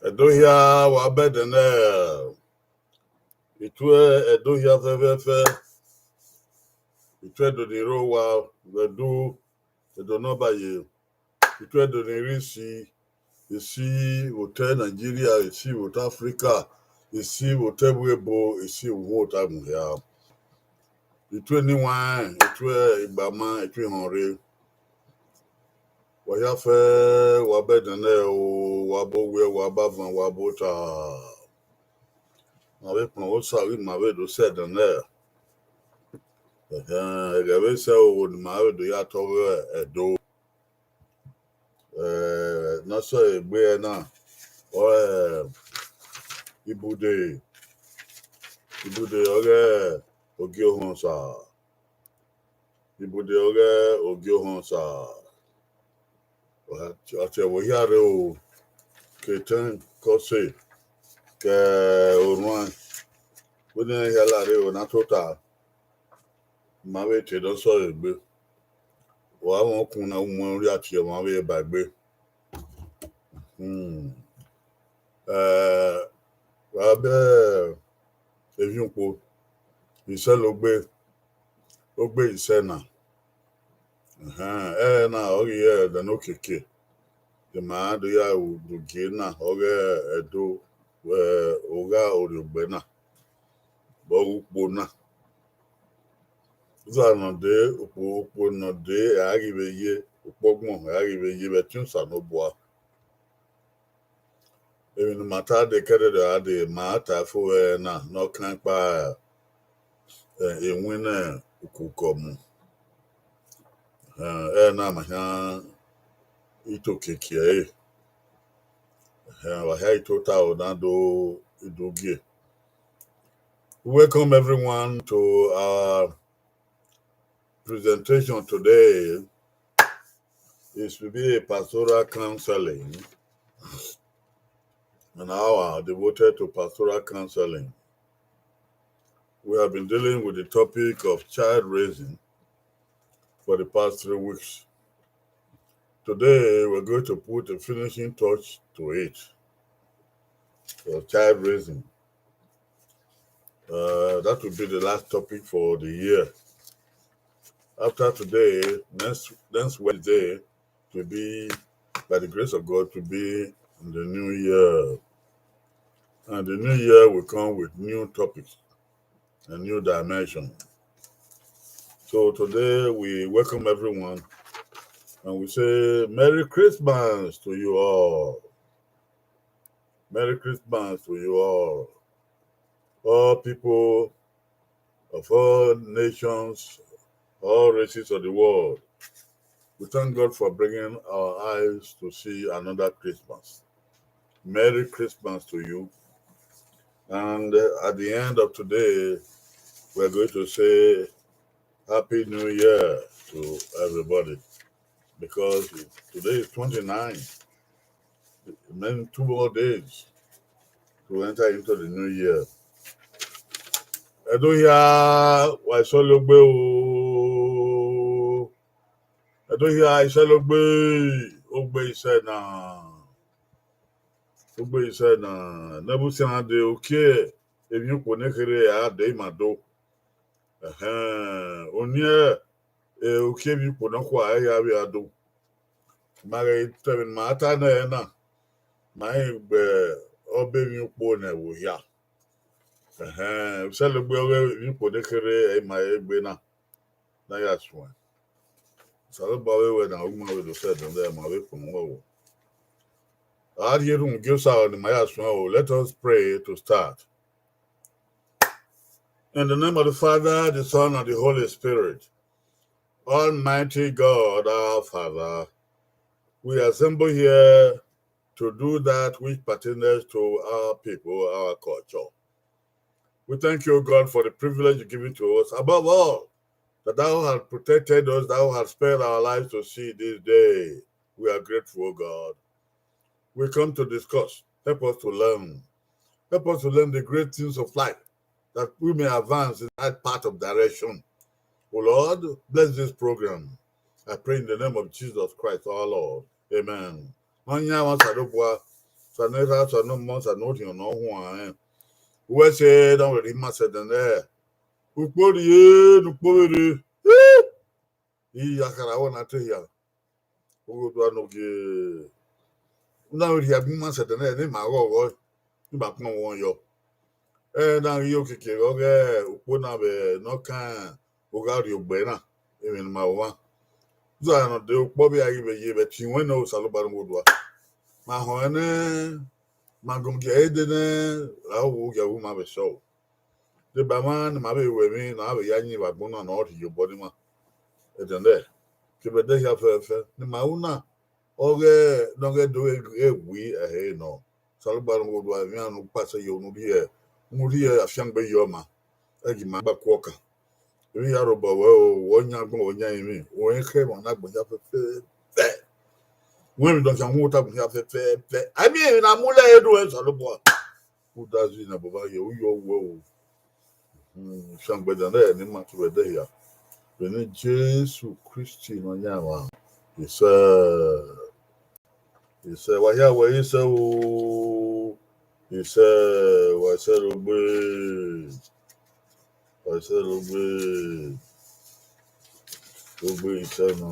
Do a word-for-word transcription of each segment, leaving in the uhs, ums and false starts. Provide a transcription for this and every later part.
Ẹdo hia, wa bẹdẹ nẹ, itue Ẹdo hia fẹfẹfẹ, itue Ẹdo ni rre owa, vbe Ẹdo, Ẹdo ne ọ ba ye, itue Ẹdo ni rre isi, isi vbe otọ Nigeria, isi vbe otọ Africa, isi vbe otọ ẹvbo ebo, isi vbe otọ agbọn hia. Itue ne iwaẹn, itue igbama, itue ihọnrre. Wa hia fẹ, wa bẹdẹ nẹ o, wa bọ owiẹ, wa bọ avan, wa bọ ota. Ma vbe kpọnmwẹ Osa ghi ma vbe do sẹ ẹdẹ nẹ. Ẹhẹn, ẹghẹ vbe sẹ ohogho ne ima vbe do ya tọ ọghe Ẹdo. Eh, ne ọ sẹ egbe ẹre na, ọ, eh, Ibude, Ibude ọghe Ogiohọnsa. Ibude ọghe Ogiohọnsa. Ọ tie ẹvbo hia rre o, ke etẹn, ke ọse, ke orhuan, vbene iran hia la rre o, ne a tota, ma vbe te dọ sẹ ọre egbe. Wa mwẹ okun na, u mu ẹn rhia tie ọmwa vbe ba egbe. Hmm. Eh, wa bẹ Eviẹn Ukpo, isẹ logbe, ogbe isẹ na. Ẹhẹn, ẹre na ọ ghi re ẹdẹ ne okiekie, de ma do ya ru do gie na, ọghe Ẹdo, eh, ogha orhiọgbẹ na, vbe ọghe ukpo na. Iza nọ dee, ukpo, ukpo nọ dee, a ghi vbe ye, ukpo ọgbọn, a ghi vve ye vbe ẹtin Osanobua. Emwi ne ima ta dee kẹdẹdẹ gha dee, ma ta fo vbe ẹre na, ne ọ kan kpa, eh, iwinna ukukọ mu. Eh, ẹre na ma khian ito kiekie ẹre. Eh, wa hia ito ta o na do idugie. Welcome everyone to our presentation today. It will be a pastoral counseling, an hour devoted to pastoral counseling. We have been dealing with the topic of child raising for the past three weeks. Today, we're going to put a finishing touch to it. For child raising. Uh, that will be the last topic for the year. After today, next, next Wednesday will be, by the grace of God, to be in the new year. And the new year will come with new topics and new dimension. So today we welcome everyone and we say Merry Christmas to you all. Merry Christmas to you all. All people of all nations, all races of the world. We thank God for bringing our eyes to see another Christmas. Merry Christmas to you. And, uh, at the end of today, we're going to say Happy New Year to everybody, because today is twenty-nine. Remaining two more days to enter into the new year. Ẹdo hia, wa isẹ logbe o. Ẹdo hia, isẹ logbe, ogbe isẹ na. Ogbe isẹ na, ne ẹvbo siẹn na dee, ukie emwi ukpo ne kherhe a dee ima do. Ẹhẹn, oniẹn, eh, ukie emwi ukpo nọkhua ẹre a vbe a do. Ma ghẹ te ẹmwẹ ne ma ta nẹ na, ma rẹn gbe ọbe emwi ukpo ne ẹvbo hia. Ẹhẹn, isẹ logbe ọghe emwi ukpo ne kherhe ẹ i ma re egbe na, ne a ya suẹn. Osanobua vbe wẹ na, u ma vbe do sẹ ẹdẹ, ma vbe kpọnmwẹ uwẹ o. A rhie erhunmwu gie Osa ne ima ya suẹn o. Let us pray to start. In the name of the Father, the Son, and the Holy Spirit, Almighty God, our Father, we assemble here to do that which pertains to our people, our culture. We thank you, God, for the privilege you've given to us. Above all, that thou hast protected us, thou hast spared our lives to see this day. We are grateful, O God. We come to discuss. Help us to learn. Help us to learn the great things of life, that we may advance in that path of direction. Oh Lord, bless this program. I pray in the name of Jesus Christ, our Lord. Amen. Ọyan wa Osanobua, Osanerha, Osanemọ, Osanorhiọn ne ọ huanrẹn. Uwẹ sẹ ne ọ rhirhi ma sẹ ẹdẹnẹrẹ. Ukpo rhie ne ukpo vberre. I ya khara vbọ na te hia. Ugho dua ne ogie. U na vbe rhie agbọn ima sẹ ẹdẹnẹrẹ ne ima ghọghọ, ne ima kpọnmwẹ yọ. Ẹ na ghi okiekie vbe ọghe ukpo na vbe ne ọ kan ogha rrie ogbẹ na, emwi ne ima vbe ọmwa. Zọ ne ọ de ukpo vbe a ghi vbe ye vbe ẹtin wẹn ne Osanobua ne ugho dua. Ma họn ẹn nẹ, ma gọngiẹ ẹre dee nẹ, ra wu gia wu ma vbe sẹ o. Deba mwa ne ima vbe ru emwi ne a vbe ya yin vbe agbọn na ne ọ rhie obọ ne ima. Ẹdẹnẹrẹ, kevbe ẹdẹ hia fẹfẹfẹ ne ima ru na, ọghe ne ọ ghẹ do e wi ẹre nọ. Osanobua ne ugho dua, emwi iran ne u kpasẹ ye unu rhie, unu rhie afiangbe ye ọma, ẹ gi ima gba ku ọkan. Emwi ya rhobọ wẹ o, wẹ ọ yan agbọn, wẹ ọ yan emwi, wẹ ọ kẹ emwa na agbọn hia fẹfẹfẹ. Wẹ emwi ne ọ khian wu ota agbọn hia fẹfẹfẹ. A miẹn emwi ne a mu lẹ ẹre do Osanobua. U da zẹ ne abọ vba ye, u yọ wẹ o. Fiangbe ẹdẹnẹrẹ ne ima kevbe ẹdẹ hia. Vbe eni Jesu Kristi Nọyaẹnmwa. Isẹ. Isẹ, wa hia wẹ isẹ o. Isẹ, wa isẹ rhogbe. Wa isẹ rhogbe. Rhogbe isẹ nọ.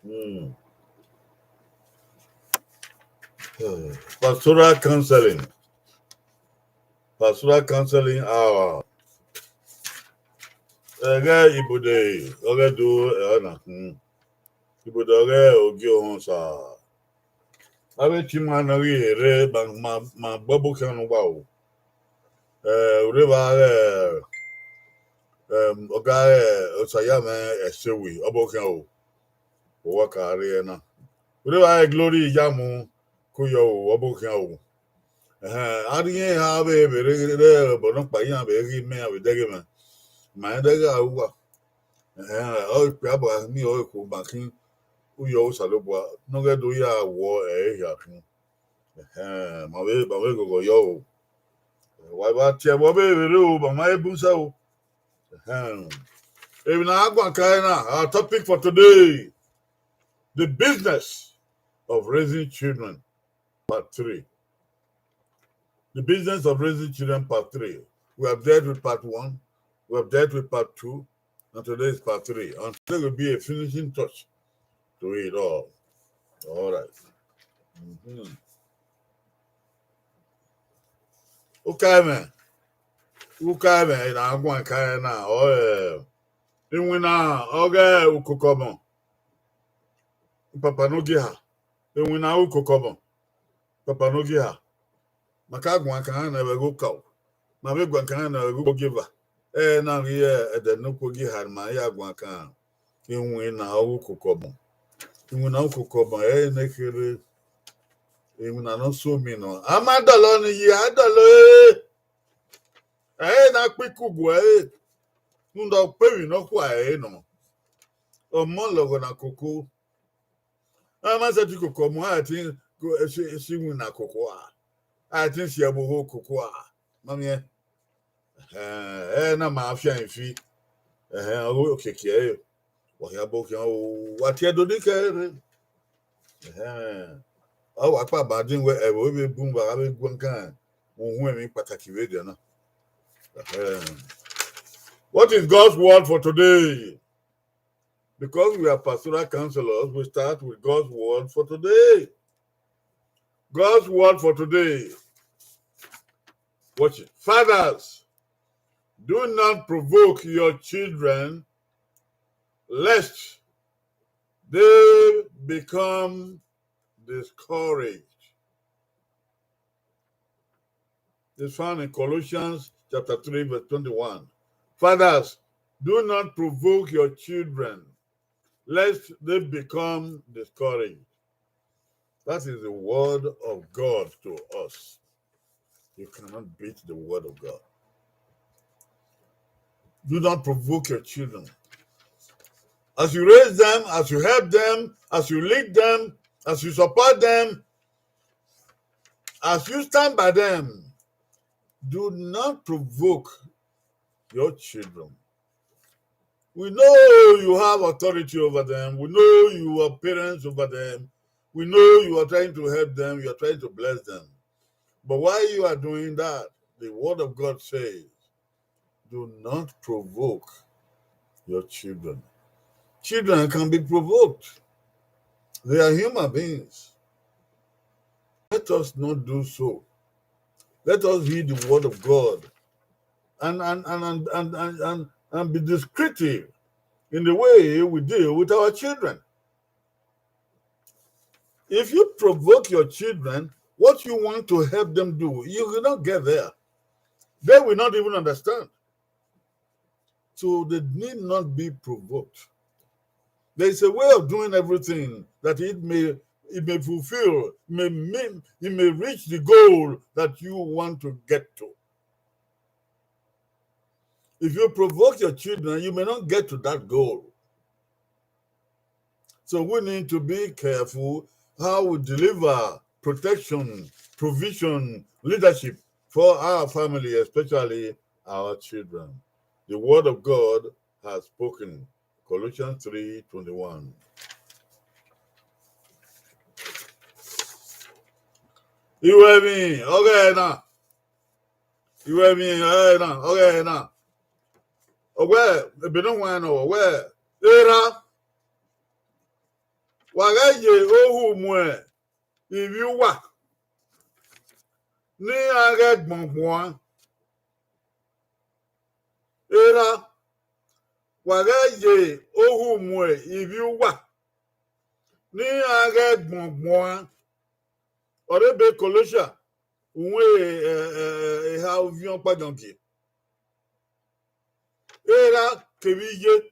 Hmm. Pastoral counseling. Pastoral counseling hour. Ẹghẹ ibode ọghe do ẹre na khin. Ibode ọghe ogie ohọn sa. Avbe tie ima ne ọ ghi rre ma, ma, ma gbe ọbokhian ne uwa o. Eh, urhe evba ghẹ, em, ọ ga ghẹ Osayamwẹ Ẹsewi, ọbokhian o. Uwa ka rrie na. Urhe evba ghẹ Glory Iyamu, ko yọ o, ọbokhian o. Ẹhẹn, a rhie iran vbe vbe rre, rre ẹbọ nọkpa iran vbe ghi mẹ iran vbe dẹghe mwẹ. Ma rẹn dẹghe a ru uwa. Ẹhẹn, ọ ikpia ba miẹn ọre khuo ma khin, u yọ Osanobua ne ọ ghẹ do ya wọ ẹre hia khin. Ẹhẹn, ma vbe, ma vbe ghọghọ yọ o. Wa vbe tie ẹvbo vbe vbe rre o, ma ma he bun sẹ o. Ẹhẹn. Emwi ne a guan ka ẹre na, our topic for today, the business of raising children, part three. The business of raising children, part three. We have dealt with part one, we have dealt with part two, and today is part three. And today will be a finishing touch to it all. All right. Mm-hmm. Uka ẹmwẹ, uka ẹmwẹ na guan ka ẹre na, ọ, eh, iwinna ọghe ukoko ọmọ. Papa ne ogie ha, iwinna ukoko ọmọ. Papa ne ogie ha. Ma ka guan kan na vbe ẹghẹ okaro, ma vbe guan kan na vbe ẹghẹ ogieva. Ẹ na rhie ẹdẹ ne okhuo gie ha ma ya guan kan. Iwinna ọghe ukoko ọmọ. Iwinna ukoko ọmọ, ẹ ne kherhe. Iwinna ne ọ so mi nọ. A ma dọlọ ni yi, a dọlọ ẹre. Ẹre na kpe ikugu ẹre. Rhunmwuda ukpevbi ne ọ khua ẹre nọ. Ọmọ lọghọ na koko. A ma sẹtin koko ọmọ, a ti si, si iwinna koko a. A ti si ẹvbo koko a. Ma miẹn. Ẹhẹn, ẹ na ma fian fi. Ẹhẹn, ọ ghe okiekie ẹre. Wa hia bo khian o, wa tie do ni kẹ rre. Ẹhẹn. Ọ wa kpa ba din wẹ ẹvbo vbe bun vbe a vbe guan kan, uhunmwu emwi kpataki vbe dia na. Ẹhẹn. What is God's word for today? Because we are pastoral counselors, we start with God's word for today. God's word for today. Watch it. Fathers, do not provoke your children lest they become discouraged. It's found in Colossians chapter three, verse twenty-one. Fathers, do not provoke your children, lest they become discouraged. That is the word of God to us. You cannot beat the word of God. Do not provoke your children. As you raise them, as you help them, as you lead them, as you support them, As you stand by them, do not provoke your children. We know you have authority over them. We know you are parents over them. We know you are trying to help them. You are trying to bless them. But while you are doing that, the word of God says, do not provoke your children. Children can be provoked. They are human beings. Let us not do so. Let us heed the word of God and, and, and, and, and, and, and, and be discreet in the way we deal with our children. If you provoke your children, what you want to help them do, you will not get there. They will not even understand. So they need not be provoked. There is a way of doing everything that it may, it may fulfill, may mean, it may reach the goal that you want to get to. If you provoke your children, you may not get to that goal. So we need to be careful how we deliver protection, provision, leadership for our family, especially our children. The word of God has spoken. Colossians three twenty-one. Iwẹ emwi ọghẹ na. Iwẹ emwi ọghẹ na, ọghẹ na. Ọ wẹ, ebe ne ọ huẹn nọ, ọ wẹ, erha, wa ghẹ ye ohu mu ivbi uwa ne iran ghẹ gbọngbọn. Erha, wa ghẹ ye ohu mu ivbi uwa ne iran ghẹ gbọngbọn. Ọre ebe Kolosia, uhunmwu eha uviọn ọkpa Jọn gie. Erha kevbe iye,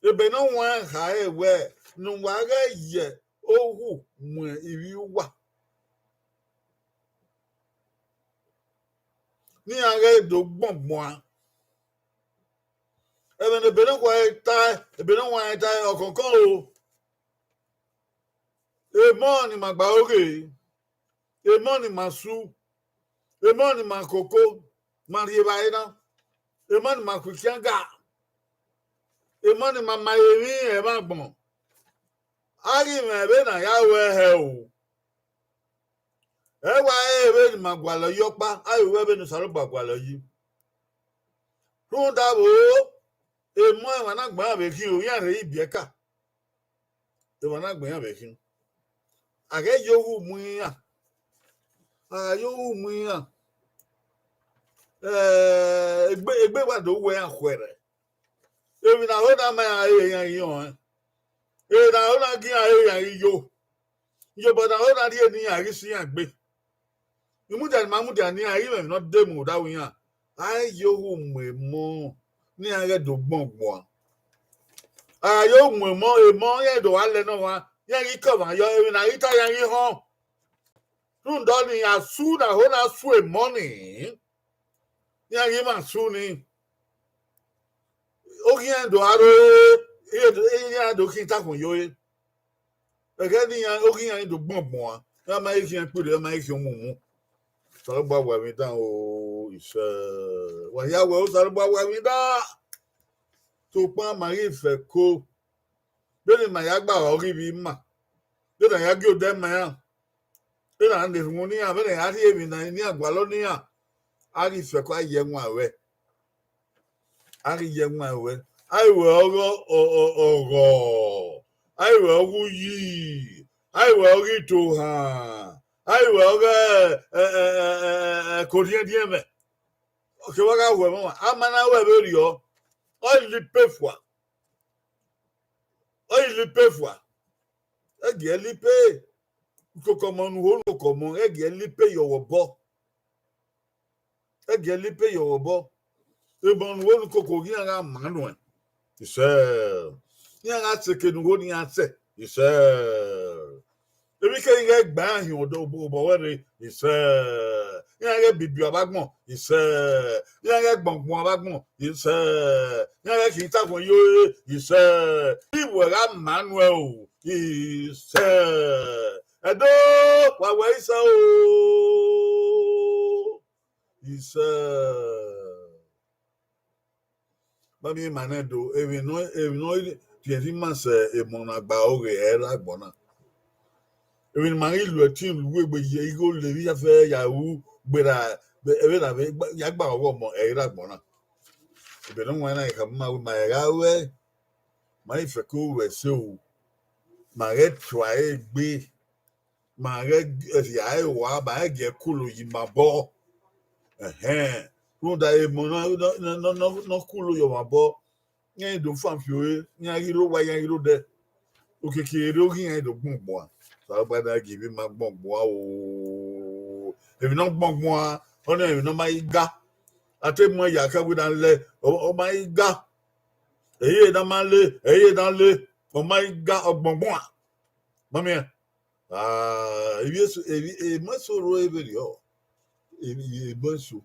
ebe ne ọ huẹn khare wẹ ne uwa ghẹ ye ohu mu ivbi uwa ne iran ghẹ do gbọngbọn. Ẹmwẹ ne ebe ne uwa ta, ebe ne uwa ta ọkọnkọn o. Emọ ni ma gba oghe, emọ ni ma su, emọ ni ma koko, ma rhie evbare na, emọ ni ma khu ikianga, emọ ni ma ma emwi ẹmwẹ agbọn. A ghi mwẹ vbene a ya ru ẹhẹ o. Ẹ wa re vbene ima gualọ yi ọkpa, a ghi ru ẹvbene Osanobua gualọ yi. Rhunmwuda vbo, emọ emwa na gbe iran vbe khin o, iran rhe re ibiẹka. Emwa na gbe iran vbe khin. A ghẹ ye ohu mu iran. A gha ye ohu mu iran. Eh, egbe, egbe wa do wẹ iran khuẹrhẹ. Emwi ne a ho na ma iran re iran ghi rọnrẹn. Emwi ne a ho na gie iran re iran ghi yo. Iyobọ ne a ho na rhie ne iran ghi si iran gbe. Imudia ne ima mudia ne iran, i mwẹ emwi ne ọ de mu odaro iran. A i ye ohu mu emọ ne iran ghẹ do gbọngbọn. A gha ye ohu mu emọ, emọ iran do gha lẹ ne ọmwa, iran ghi ke ọmwa yọ, emwi ne a ghi ta iran ghi họn. Rhunmwuda ọnii, asu ne a ho na su emọ nii, iran ghi mwẹ asu nii. Oghian do aro, iran do khin itakhun yo re. Ẹghẹ ne iran, oghian do gbọngbọn, iran ma i khian kpirri, iran ma i khian umumu. Osanobua wẹ emwi dan o, isẹ. Wa hia wẹ Osanobua wẹ emwi dan. Sokpan ma ghi fẹko. Vbene ima ya gba ọghe ivbi ima, vbene a ya gie odẹ ma iran, vbene a na erhunmwu ne iran, vbene a ya rhie emwi ne iran gualọ ne iran, a ghi fẹko a ye ẹwaẹn ruẹ. A ghi ye ẹwaẹn ruẹ. A i ruẹ ọghọ, ọ, ọ, ọghọ. A i ruẹ ọghe uyi. A i ruẹ ọghe itohan. A i ruẹ ọghe, ẹ, ẹ, ẹ, ẹ, ẹ, ẹ, koriẹndiẹnmwẹ. Ọ ke wa gha ru ẹmwẹ ọmwa. A ma na ru ẹvberriọ, ọ i la ipe fua. Ọ i la ipe fua. Ẹ gie la ipe. Ukoko ọmọ ne u ho ne ukoko ọmọ, ẹ gie la ipe ye ọvbọ. Ẹ gie la ipe ye ọvbọ. Emọ ne u ho ne ukoko ghi iran gha ma nuẹn. Isẹ. Iran gha seke ne u ho ne iran sẹ. Isẹ. Emwi keghi ghẹ gba iran hin obọ wẹ rre, isẹ. Iran ghẹ bibi avbe agbọn, isẹ. Iran ghẹ gbọngbọn avbe agbọn, isẹ. Iran ghẹ khin itakhun yo re, isẹ. Iwẹ gha ma nuẹn o, isẹ. Ẹdo, wa wẹ isẹ o. Isẹ. Ba miẹn ima nẹ do, emwi nọ, emwi nọ tiẹn ima sẹ emọ na gba oghe ẹ ra agbọn na. Emwi ne ima ghi lu ẹtin lu egbe ye igho levbi afẹ ya ru gberra vbe na vbe ya gba ọghọ ọmọ ẹ ra agbọn na. Ebe ne ọ wan na khama ma wẹ ma ẹ gha ruẹ, ma i fẹko ruẹ ẹse o, ma ghẹ tua egbe, ma ghẹ rhia ẹre rua, ma ghẹ gie ẹre kulo yi ima obọ. Ẹhẹn, rhunmwuda emọ ne ọ kulo ye ọmwa obọ, iran i do fan fi ore, iran ghi rre owa, iran ghi rre odẹ. Okiekie erriọ oghi iran i do gbọn ọgbọn. Osanobua na gie ima gbọn ọgbọn o. Emwi ne ọ gbọn ọgbọn, ọnii emwi ne ọ ma ghi ga. A te mu ẹn ya ka wẹ na lẹ, ọ ma ghi ga. Ẹ i re ne a ma le, ẹ i re ne a le, ọ ma ghi ga, ọ gbọn ọgbọn. Ma miẹn. Ah, emọ eso ro vberriọ. Emọ eso.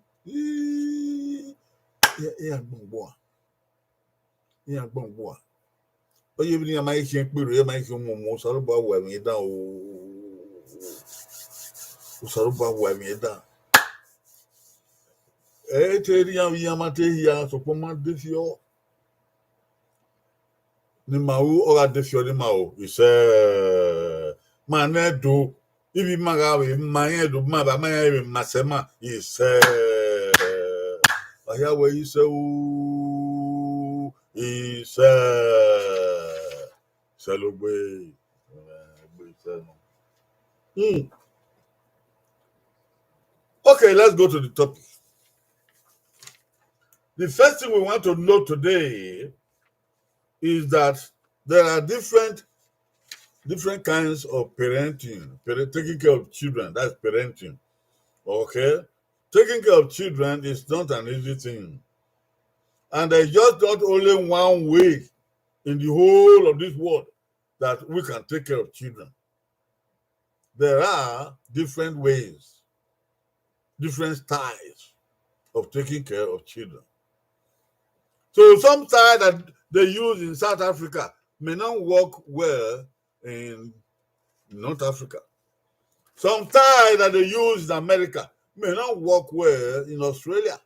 Iran gbọn ọgbọn. Iran gbọn ọgbọn. Ọ ye vbe ne iran ma ghi khian kpirro, iran ma ghi khian mu mu, Osanobua wa emwi dan o. Osanobua wa emwi dan. Ẹ i te rhie iran vbe iran ma te hia, sokpan ma de fiọ. Ne ima ru, ọ gha de fiọ ne ima ru, isẹ. Ma nẹ do, ivbi ima gha vbe ma rẹn do, ma ba ma rẹn vbe ma sẹ ma, isẹ. Wa hia wẹ isẹ o, isẹ. Sẹlogbe. Egbe isẹ nọ. Hmm. Okay, let's go to the topic. The first thing we want to know today is that there are different, different kinds of parenting, parent, taking care of children. That's parenting. Okay? Taking care of children is not an easy thing. And there's just not only one way in the whole of this world that we can take care of children. There are different ways, different styles of taking care of children. So some style that they use in South Africa may not work well in North Africa. Some style that they use in America may not work well in Australia.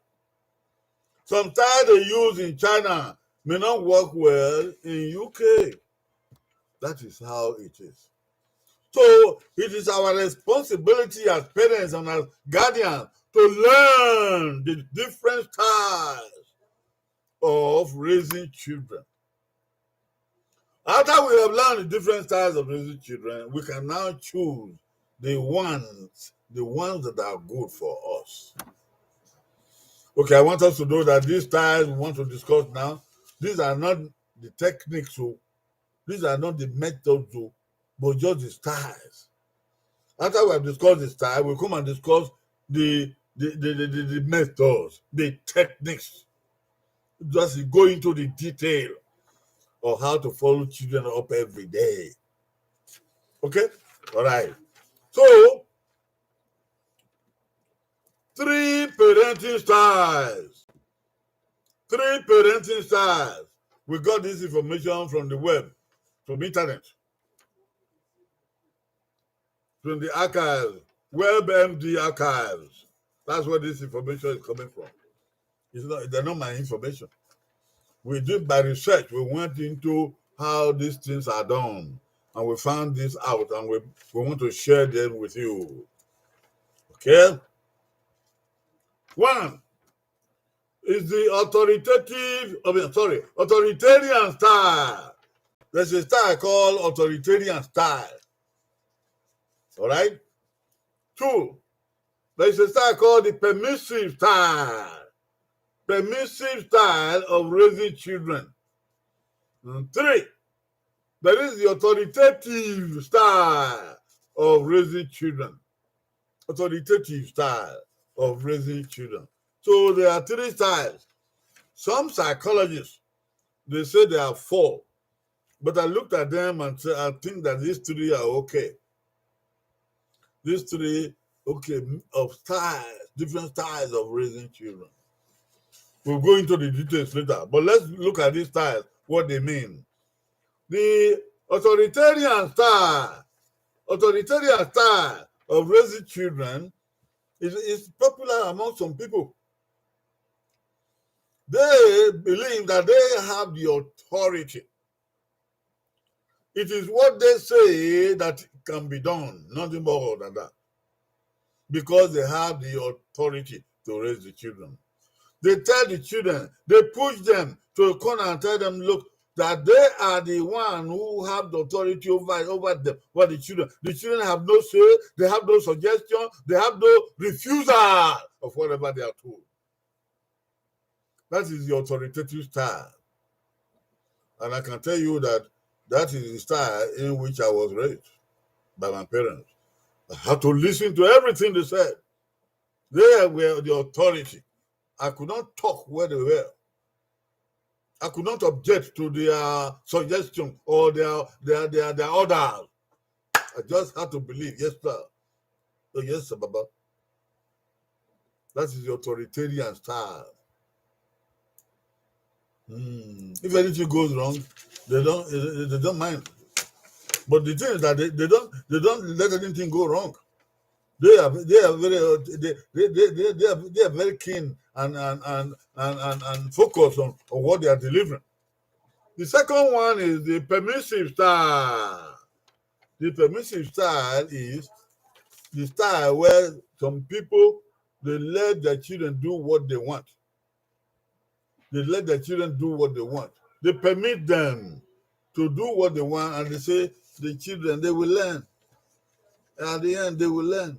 Some style they use in China may not work well in U K. That is how it is. So it is our responsibility as parents and as guardians to learn the different styles of raising children. After we have learned the different styles of raising children, we can now choose the ones, the ones that are good for us. Okay, I want us to know that these styles we want to discuss now, these are not the techniques, so these are not the methods, so, but just the styles. After we have discussed the style, we come and discuss the the, the, the, the, the methods, the techniques. Just go into the detail of how to follow children up every day. Okay? All right. So, three parenting styles. Three parenting styles. We got this information from the web, from internet, from the archives, WebMD archives. That's where this information is coming from. It's not, they're not my information. We did by research. We went into how these things are done, and we found this out, and we, we want to share them with you. Okay? One is the authoritative, I mean, sorry, authoritarian style. There's a style called authoritarian style. All right? Two, there's a style called the permissive style. Permissive style of raising children. And three, there is the authoritative style of raising children. Authoritative style of raising children. So there are three styles. Some psychologists, they say there are four. But I looked at them and said, I think that these three are okay. These three, okay, of styles, different styles of raising children. We'll go into the details later, but let's look at these styles, what they mean. The authoritarian style authoritarian style of raising children is, is popular among some people. They believe that they have the authority. It is what they say that can be done, nothing more than that. Because they have the authority to raise the children. They tell the children, they push them to a corner and tell them, look, that they are the one who have the authority over, over them, over the children. The children have no say, they have no suggestion, they have no refusal of whatever they are told. That is the authoritative style. And I can tell you that that is the style in which I was raised by my parents. I had to listen to everything they said. They were the authority. I could not talk where they were. I could not object to their suggestion or their, their, their, their orders. I just had to believe, yes, sir. Oh, yes, sir, Baba. That is the authoritarian style. Hmm. If anything goes wrong, they don't, they don't mind. But the thing is that they, they don't, they don't let anything go wrong. They are, they are very, uh, they, they, they, they, they are, they are very keen and, and, and, and, and, and focused on, on what they are delivering. The second one is the permissive style. The permissive style is the style where some people, they let their children do what they want. They let their children do what they want. They permit them to do what they want, and they say the children, they will learn. At the end, they will learn.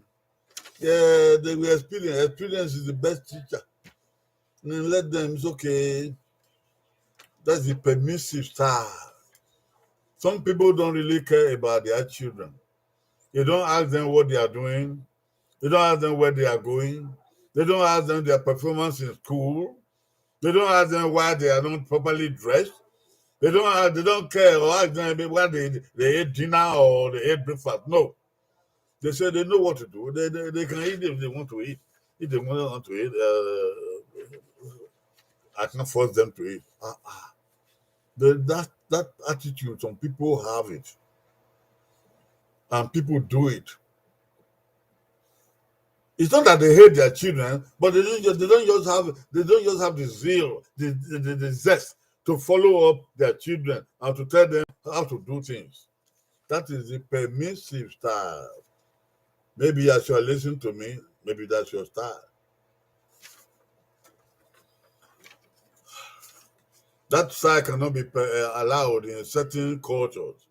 Yeah, they will experience. Experience is the best teacher. And then let them, it's okay. That's the permissive style. Some people don't really care about their children. They don't ask them what they are doing. They don't ask them where they are going. They don't ask them their performance in school. They don't ask them why they are not properly dressed. They don't ask, they don't care or ask them why they, they ate dinner or they ate breakfast. No. They say they know what to do. They, they, they can eat if they want to eat. If they want to eat, uh, I can't force them to eat. Ah, ah. The, that, that attitude, some people have it. And people do it. It's not that they hate their children, but they don't just, they don't just have, they don't just have the zeal, the, the, the, the zest to follow up their children and to tell them how to do things. That is the permissive style. Maybe as you are listening to me, maybe that's your style. That style cannot be, uh, allowed in certain cultures.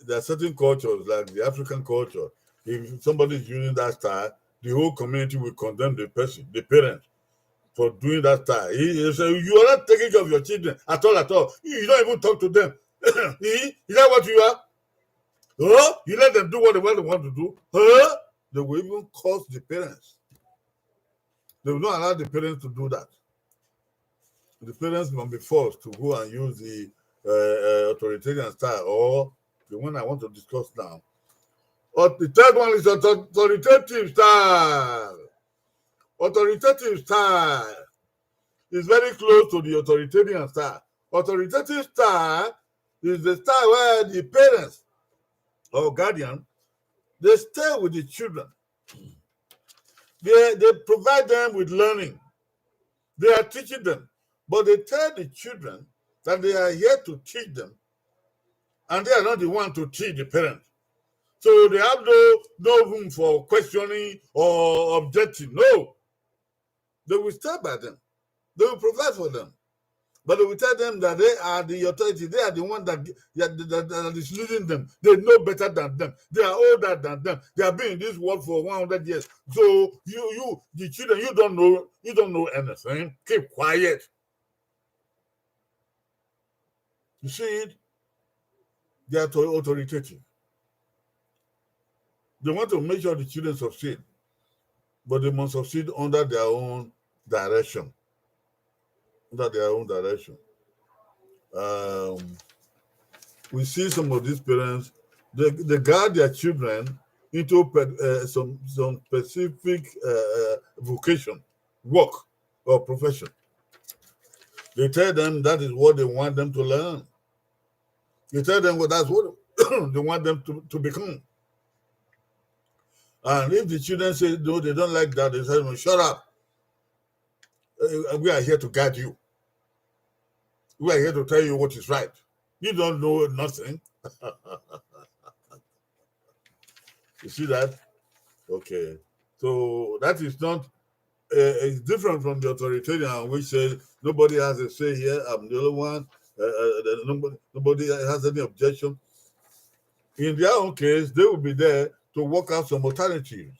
There are certain cultures, like the African culture. If somebody is using that style, the whole community will condemn the person, the parent, for doing that style. He, he say, "You are not taking care of your children at all, at all. You, you don't even talk to them." He, is that what you are? Oh, you let them do what they want, they want to do. Huh? They will even curse the parents. They will not allow the parents to do that. The parents must be forced to go and use the, uh, uh, authoritarian style, or the one I want to discuss now. But the third one is author-, authoritative style. Authoritative style is very close to the authoritarian style. Authoritative style is the style where the parents or guardian, they stay with the children. They, they provide them with learning. They are teaching them. But they tell the children that they are here to teach them, and they are not the one to teach the parents. So they have no, no room for questioning or objecting. No. They will stand by them. They will provide for them. But they will tell them that they are the authority. They are the one that, that, that, that is leading them. They know better than them. They are older than them. They have been in this world for one hundred years. So you, you, the children, you don't know, you don't know anything. Keep quiet. You see it? They are authoritative. They want to make sure the children succeed, but they must succeed under their own direction. Under their own direction. Um, we see some of these parents, they, they guide their children into pe-, uh, some, some specific, uh, uh, vocation, work, or profession. They tell them that is what they want them to learn. They tell them, well, that's what, they want them to, to become. And if the children say no, they don't like that, they say, "No, shut up. Uh, we are here to guide you. We are here to tell you what is right. You don't know nothing." You see that? Okay. So that is not, uh, it's different from the authoritarian, which says nobody has a say here. I'm the only one. Uh, uh, the- nobody, nobody has any objection. In their own case, they will be there to work out some alternatives.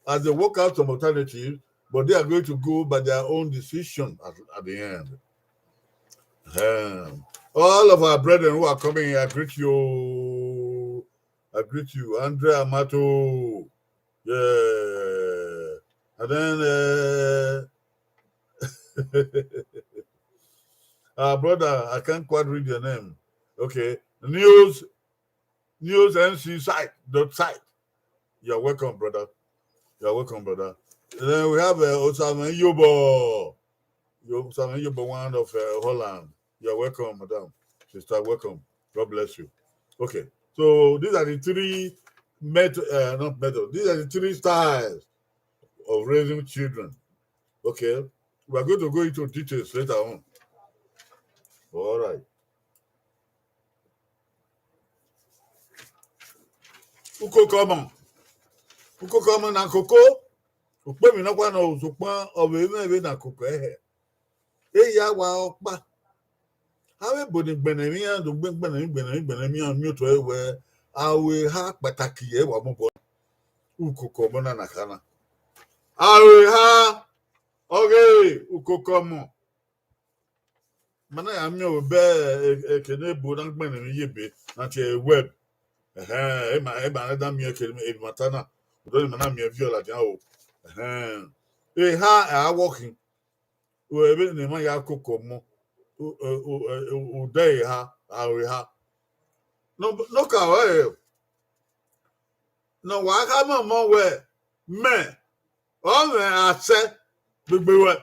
As they work out some alternatives, but they are going to go by their own decision at, at the end. Um, all of our brethren who are coming, I greet you. I greet you. Andre Amato. Yeah. And then, uh, our brother, I can't quite read your name. Okay. News, news N C site, dot site. You're welcome, brother. You're welcome, brother. And then we have, uh, Osama Yobo. Yo-, Osama Yobo, one of, uh, Holland. You're welcome, madam. Sister, welcome. God bless you. Okay. So these are the three met-, uh, not method. These are the three styles of raising children. Okay. We are going to go into details later on. All right. Ukoko ọmọ. Ukoko ọmọ na koko. Ukpemi nọkpa nọ, sokpan ọ vbe mwẹ vbene a koko ẹre hẹ. E ya wa ọkpa. Avbe ebo ni gbẹnnẹ emwi iran do gbe gbẹnnẹ emwi, gbẹnnẹ emwi, gbẹnnẹ emwi iran miotọ ẹre wẹẹ, aro eha kpataki ẹre wa mobọ. Ukoko ọmọ na na kha na. Aro eha, ọghe ukoko ọmọ. Ma na ya miẹn obọ eke ne ebo na gbẹnnẹ emwi ye ebe na tie web. Ẹhẹn, ema, ema na da miẹn eke emwi ta na. Odọ ni ma na miẹn viọ ladian o. Ẹhẹn. Eha, a wọ khin. Vbene emwa ya koko ọmọ, u-, u-, u-, u-, ude eha, aro eha. Nọ, nọ ka wẹ, ne ọ wa khama ọmọ wẹẹ, mẹ, ọ mwẹ asẹ gbegbe ruẹ.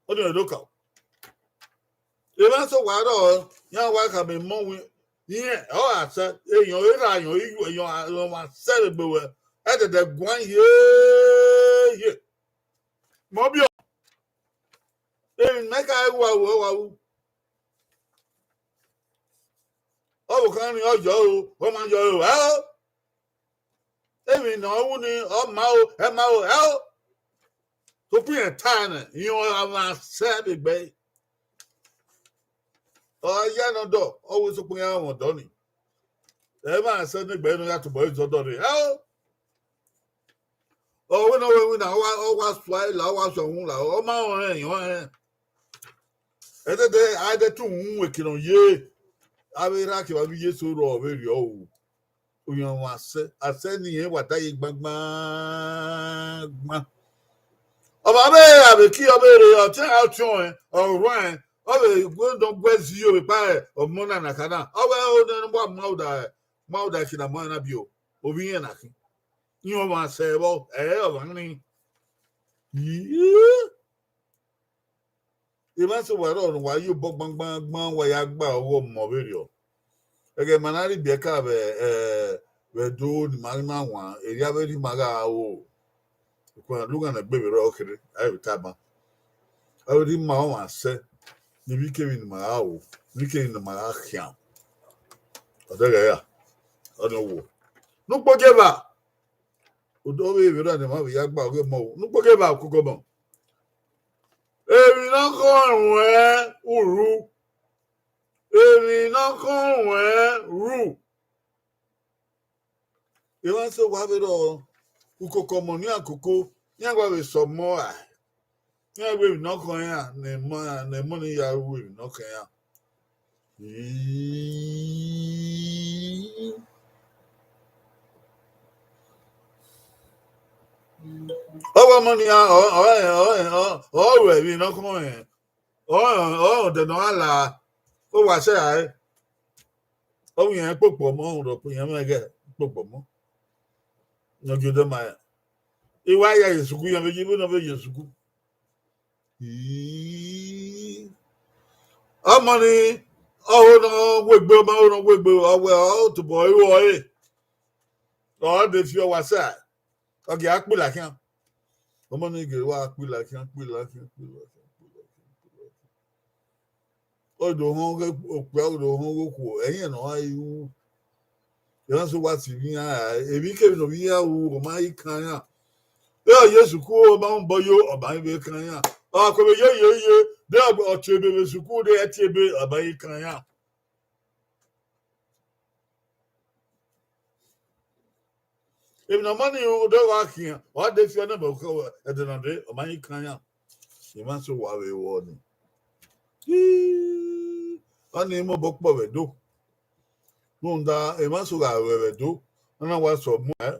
Ọnii do ka. Emwa eso wa rrọọ, iran wa khama emọ wẹẹ, irẹn, ọ asẹ, eyọn, erha ayọn, iyu, eyọn, ayọn wa sẹ vbe egbe ruẹ, ẹdẹdẹ guan ye, ye. Mẹ ọ biẹ. Emwi ne mẹ ka ru, a ru, ọ wa ru. Ọvbokhan ni ọ yọ o, ọ ma yọ o, ẹ o. Emwi ne ọ ru ni, ọ ma o, ẹ ma o, ẹ o. Sokpan irẹn ta nẹ, irẹn ọmwa sẹ vbe egbe ẹre. Ọ ya ne ọdọ, ọ wẹ sokpan iran mwẹ ọdọ ni. Ẹ ma sẹ ne egbe ẹre ne ọ ya tobọ ẹre zẹ ọdọ rre. Ẹ o. Ọ wẹ ne ọ wẹ winna, ọ wa, ọ wa sua ẹre la, ọ wa sua uhunmwu la, ọ ma rẹn, ọ rẹn. Ẹdẹdẹ, a i de tu uhunmwu eke ne ọ ye, avbe erha kevbe avbe iyeso rrọọ vberriọ o. Oyan ọmwa asẹ, asẹ ne irẹn wa da ye gbangban. Ọmwa vbe a vbe ki ọ vbe rre, ọ tiẹn ra ọtiọnrẹn, ọ ruẹn, ọ vbe gu, nọ gu ẹzi yo vbe ekpa ọmọ na na kha na. Ọ wẹ o nene wa ma uda, ma uda khin na ma na bio, ovbi irẹn na khin. Iran ọmwa sẹ vbọ, ẹ, ọmwa ni. Ii. Emwa eso wa rrọọ ne wa ye obọ gbangban gban, wa ya gba ọghe ọmọ vberriọ. Ẹghẹ ma na rhie ibiẹka vbe, ẹ, vbe Ẹdo ne ima ghi na wan, erriọ avbe erha ima gha ro. Ukpọn lughan ne egbe vbe rrọọ kherhe, a i vbe tama. Avbe erha ima ọmwa sẹ, ne ivbi kevbe ne ima gha ro, ivbi kevbe ne ima gha khian. Ọ dẹghẹ ra, ọnii wo. Ne ukpogieva, odọ vbe vbe ra ne emwa vbe ya gba ọghe ọmọ o. Ne ukpogieva ukoko ọmọ. Emwi ne ọ khọn ruẹn uru. Emwi ne ọ khọn ruẹn ru. Emwa eso wa vbe rrọọ, ukoko ọmọ ne iran koko, iran wa vbe sẹ ọmọ ra. Iran wẹ emwi ne ọ khọn iran, ne emọ, ne emọ ni ya ru emwi ne ọ khọn iran. Ii. Ọ wẹ ọmọ nian, ọ, ọ, ọ, ọ, ọ ru emwi ne ọ khọn rẹn. Ọ, ọ, ọ, ọdẹ ne ọ gha la, ọ wa sẹ rae. Ọ wẹ irẹn kpokpo ọmọ, ọ rọ kpo irẹn mwẹ ghẹ kpokpo ọmọ. Ne ọ gie odẹ ma rẹn. I wa ya ye sukuru, iran vbe ye, vbene ọ vbe ye sukuru. Ii. Ọmọ ni, Ọ ho ne ọ wegbe, ọ ma ho ne ọ wegbe, ọ wẹ ọ tobọ ru ọre. Ọ de fi ọwa sa, ọ gie a kpila khian. Ọmọ ni gie wa kpila khian, kpila khian, kpila khian, kpila khian, kpila khian. Ọ do họn ghe okpia, ọ do họn ghe okhuo, ẹyẹn ne ọ ra ru. Emwa so wa si vbe iran ra, emwi kemwi ne ovbi iran ru, ọ ma i kan iran. Ẹ, ọ ye sukuru, ọ ma mu obọ yo, ọ ma i vbe kan iran. Ọ kọ vbe ye ye ye, de ọ tie ebe vbe sukuru, de ẹ tie ebe, ọ ma i kan iran. Emwi ne ọmọ ni ru, de ọ gha khian, ọ de fi ọnẹ vbe ẹdẹ na de, ọ ma i kan iran. Emwa so wa vbe ru ọni. Ọni mobọ kpọ vbe Ẹdo. Rhunmwuda emwa so gha ru vbe Ẹdo, ọ na wa sọ mu ẹn,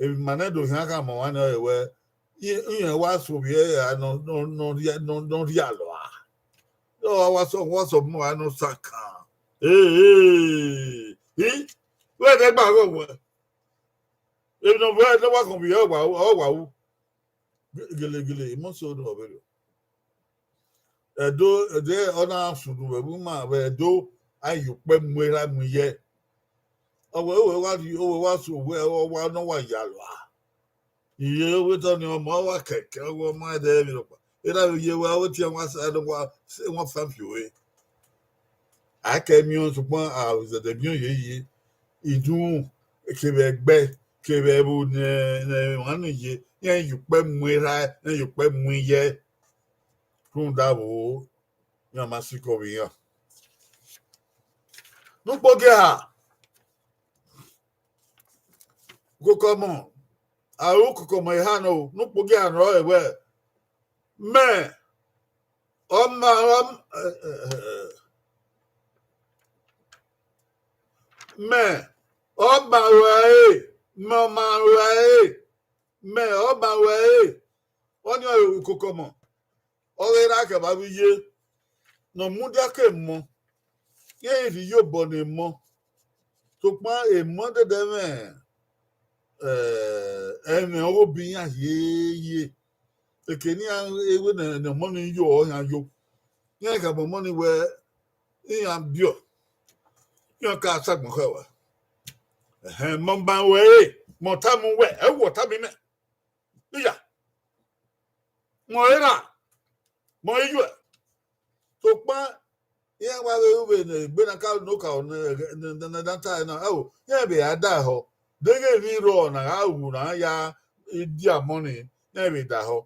emwi ma nẹ do khian khama ọmwa nẹ ọre wẹ, i- irẹn wa so vbe ẹre ra nọ nọ nọ rhia nọ nọ rhia lọ a. Ọ wa sọ wa sọ mu ẹn nọ sakan. Ee, i wẹ ẹdẹ gba ghe wẹ. Emwi ne ọ vbe ẹdẹ wa kọn vbe ọ wa ru, ọ wa ru. Gelegele, imọ so rọ vberriọ. Ẹdo, ẹdẹ ọ na sunu vbe ẹvbo ima vbe Ẹdo, a ye ukpẹ mu erha mu iyẹ. Ọ wẹ, ọ wẹ wa rhie, ọ wẹ wa so wẹ, ọ wa nọ wa ya lua. Iye wẹ tọ ni ọmọ wa kẹkẹ, ọ wẹ ọmọ ẹdẹ vbe rọkpa. Erha vbe ye wa, ọ wẹ tiẹ wa sa, ẹdẹ wa, se wa fa fi ore. A kẹ miẹn ọẹn, sokpan a zẹdẹ miẹn ọẹn ye ye. Idunmwu, kevbe ẹgbẹ, kevbe ẹvbo ne ne emwa ni ye, iran ye ukpẹ mu erha, iran ye ukpẹ mu iyẹ. Rhunmwuda vbo, iran ma sikẹ vbe iran. Ne ukpogiẹ ha, ukoko ọmọ, a ru ukoko ọmọ eha nọ, ne ukpogiẹ ha nọ rẹ wẹ, mẹ, ọ ma, ọ, mẹ, ọ ma ruẹ ẹre, mẹ ọ ma ruẹ ẹre, mẹ ọ ma ruẹ ẹre, ọnii ọre ukoko ọmọ. Ọ ghe ra kẹ vbe avbe iye ne ọ mudia ke emọ, iran rhie iyobọ ne emọ, sokpan emọ dẹdẹ mwẹ ẹmwẹ ọghe obọ iran hiehie. Eke ne iran, ewe ne ọmọ ni yo, ọ iran yo. Iran khama ọmọ ni wẹ iran biọ, iran ka sagbọn khẹ wa. Ẹhẹn, mẹ ọ ma ruẹ ẹre, mẹ ọ tama uwẹ, ẹ wẹ ọ tama imẹ. Iya, mẹ ọre ra, mẹ ọre yuẹ. Sokpan iran wa vbe ru vbe ne egbe na ka no ka ne da ta na, ẹo, iran vbe a da ehọ. Deghẹ emwi rrọọ na gha ru na ya dia ọmọ ni, iran vbe da ehọ.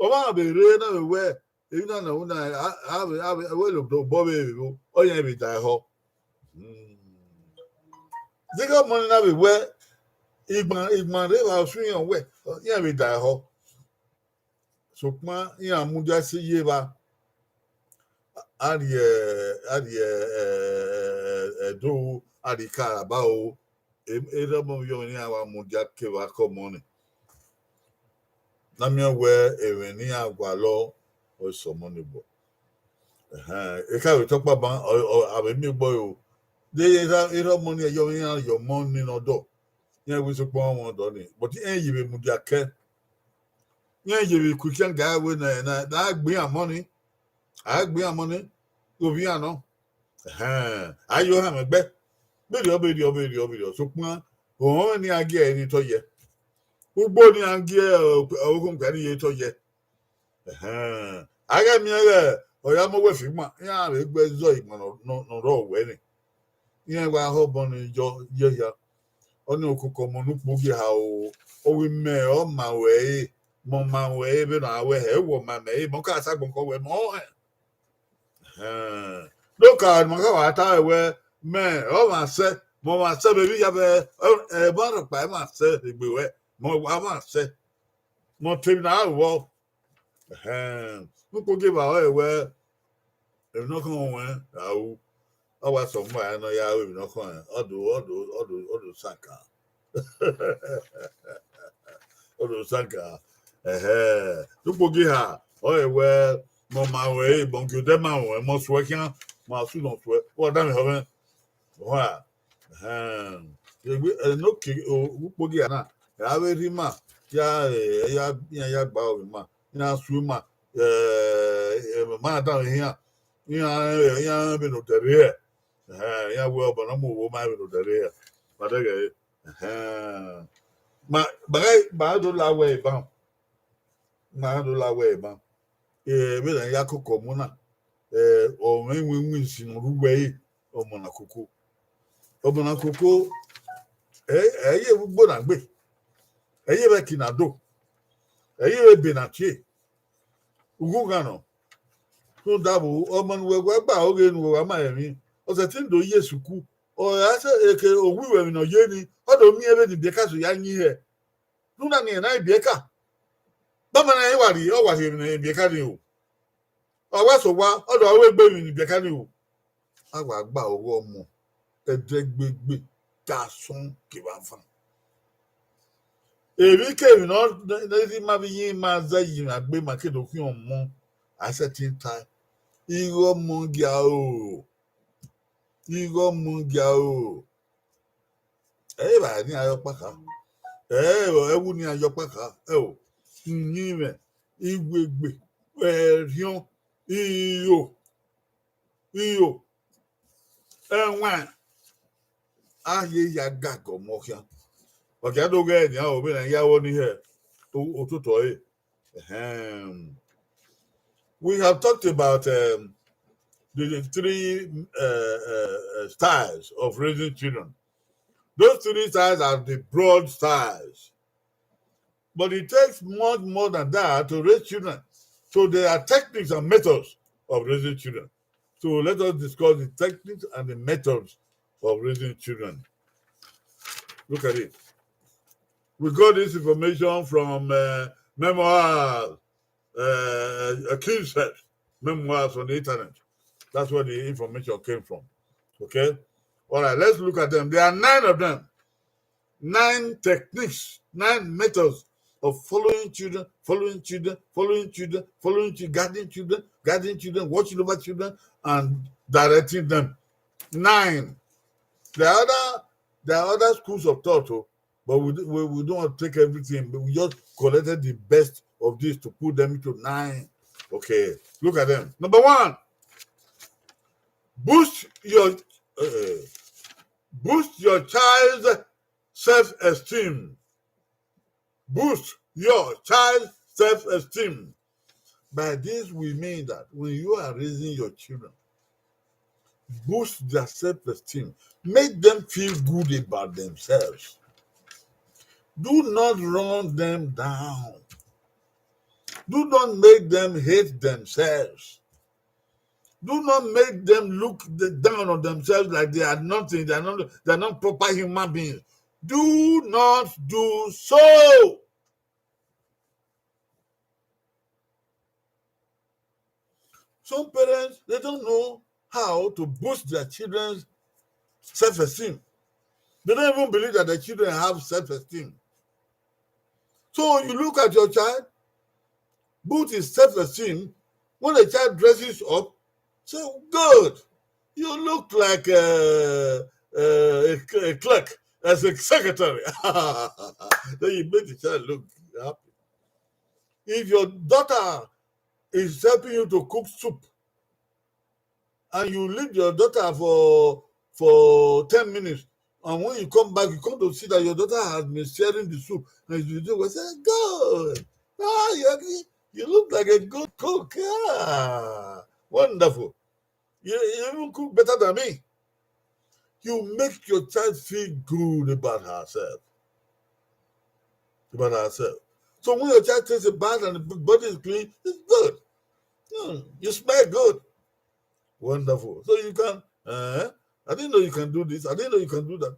Ọmwa vbe rre na vbe wẹ, emwi na na ru na, a vbe, a vbe, wẹ lobọ vbe vbe vbo, ọ iran vbe da ehọ. Deghẹ ọmọ ni na vbe wẹ, igban, igban rre evba ọsẹ iran wẹ, iran vbe da ehọ. Sokpan iran mudia sẹ iye evba, a rhie, a rhie Ẹdo, a rhie Ikaraba o, erha ọmọ vbe iyọvbe ne iran wa mudia ke evba ke ọmọ ni. Ne a miẹn wẹ emwi ne iran gualọ, ọ sẹ ọmọ ni obọ. Ẹhẹn, eka vbe tọ kpa ban, a vbe miẹn obọ o. De erha ọmọ ni, iyọvbe iran ye ọmọ ni ne ọdọ, iran wẹ sokpan ọmọ ọdọ ni, but iran ye vbe mudia kẹ. Iran ye vbe ku ikian ga wẹ na, na, na gbe iran ọmọ ni, a gbe iran ọmọ ni, ovbi iran nọ. Ẹhẹn, a yo ohan mwẹ ẹgbẹ. Vberriọ, vberriọ, vberriọ, vberriọ, sokpan, ọhọn ne iran gie ẹre ni tọ yẹ. Ugbo ne iran gie ọvbokhan ni ye tọ yẹ. Ẹhẹn, a ghẹ miẹn ghẹ ọ ya mu owẹ fi ima, iran vbe gbe zọ ima ne ọ rrọọ wẹ ni. Iran wa họbọ ni yọ ye hia. Ọnii ukoko ọmọ ne ukpogiẹ ha o, ọ wẹ mẹ ọ ma ruẹ ẹre, mẹ ọ ma ruẹ ẹre vbene a wẹ hẹ, wẹ ọ ma mẹ ẹre, mẹ ọ ka sagbọn kọ wẹ mẹ ọ hẹ. Ẹhẹn. Ne ọ ka, ne ọ ka wa ta wẹ, mẹ ọ mwa sẹ, mẹ ọ mwa sẹ vbe emwi ya vbe, ẹ, ẹmwẹ rhọkpa ẹ mwa sẹ egbe wẹ, mẹ ọ wa mwa sẹ, mẹ ọ te emwi ne a ru vbọ. Ẹhẹn, ne ukpogiẹ evba ọre wẹ, emwi ne ọ khọn ruẹn ra ru, ọ wa sẹ ọmọ ẹre ne ọ ya ru emwi ne ọ khọn rẹn, ọ do, ọ do, ọ do, ọ do sanka. Ọ do sanka. Ẹhẹn, ne ukpogiẹ ha, ọre wẹ, mẹ ọ ma ruẹ ẹre, mẹ ọ gie odẹ ma ruẹ, mẹ ọ suẹ khian, mẹ ọ su nọ suẹ, ọ danmwehọ mwẹ. Wa, ẹhẹn, egbe, ẹ, ne ọ ke, o, ukpogiẹ na, ẹ, avbe erha ima, ya, ẹ, ya, iran ya gba ovbi ima, iran su ima, ẹ, ẹ, ma danmwehọ iran, iran, iran vbene odẹ rre hẹ. Ẹhẹn, iran wẹ ọmọ ne ọ mu owa ma vbe ne odẹ rre hia. Ma dẹghẹ ẹre. Ẹhẹn. Ma, ma gha, ma gha do la wẹ eban. Ma gha do la wẹ eban. Eh, vbene a ya koko ọmọ na, eh, ọ mwẹ iwinwin isi ne ọ rre uwu ẹre, ọmọ na koko. Ọmọ na koko, ẹ, ẹ i ye vbe ugbo na gbe, ẹ i ye vbe ẹki na do, ẹ i ye vbe ebe na tie, ughughan nọ. Rhunmwuda vbo, ọmọ ne uwẹ wa gba oghe ne uwẹ wa ma emwi, ọ sẹtin do ye sukuru, ọ ra sẹ eke owiwẹ emwi ne ọ ye ni, ọ do miẹn vbene ibiẹka so ya yin hẹ. Rhunmwuda ne irẹn na biẹka. Baba na i wa rhie, ọ wa rhie emwi ne ibiẹka ni o. Ọ wa sẹ owa, ọ do wa ru egbe emwi ne ibiẹka ni o. A wa gba oghe ọmọ, ẹdẹgbegbe, ke asọn kevbe avan. Emwi kemwi ne ọ, ne, ne ma vbe yin ma zẹ yi ma gbe ma ke do khian ọmọ, a sẹtin tae. Ighe ọmọ gia o. Ighe ọmọ gia o. Ẹ i vba nian yọ kpakha. Ẹ i vba ẹwu nian yọ kpakha. Ẹ o, uyinmwẹ, iwegbe, ẹrhiọn, iyo, iyo, ẹwaẹn, a ye ya gaga ọmọ khian. Ọ khian do ghẹ nian o, vbene a ya vbọ ni hẹ o-, ototọ ẹre. Ahem. We have talked about, um, the, the three, uh, uh, uh, styles of raising children. Those three styles are the broad styles. But it takes much more than that to raise children. So there are techniques and methods of raising children. So let us discuss the techniques and the methods of raising children. Look at it. We got this information from, uh, memoirs, uh, uh, King said, memoirs on the internet. That's where the information came from. Okay? All right, let's look at them. There are nine of them. Nine techniques, nine methods of following children, following children, following children, following children, guiding children, guiding children, watching over children, and directing them. Nine. There are other, there are other schools of thought, oh, but we, do- we, we don't want to take everything, but we just collected the best of this to put them into nine. Okay, look at them. Number one, boost your, uh, boost your child's self-esteem. Boost your child's self-esteem. By this, we mean that when you are raising your children, boost their self-esteem. Make them feel good about themselves. Do not run them down. Do not make them hate themselves. Do not make them look the, down on themselves like they are nothing, they are not, they are not proper human beings. Do not do so. Some parents, they don't know how to boost their children's self-esteem. They don't even believe that their children have self-esteem. So you look at your child, boost his self-esteem. When the child dresses up, say, "Good, you look like a, a, a clerk, as a secretary." Then you make the child look happy. If your daughter is helping you to cook soup, and you leave your daughter for, for ten minutes, and when you come back, you come to see that your daughter has been sharing the soup, and you do well, say, "Good. Ah, you, you look like a good cook. Ah, wonderful. You, you even cook better than me." You make your child feel good about herself. About herself. So when your child takes a bath and the body is clean, it's good. Hmm, you smell good. Wonderful. So you can, uh, "I didn't know you can do this. I didn't know you can do that."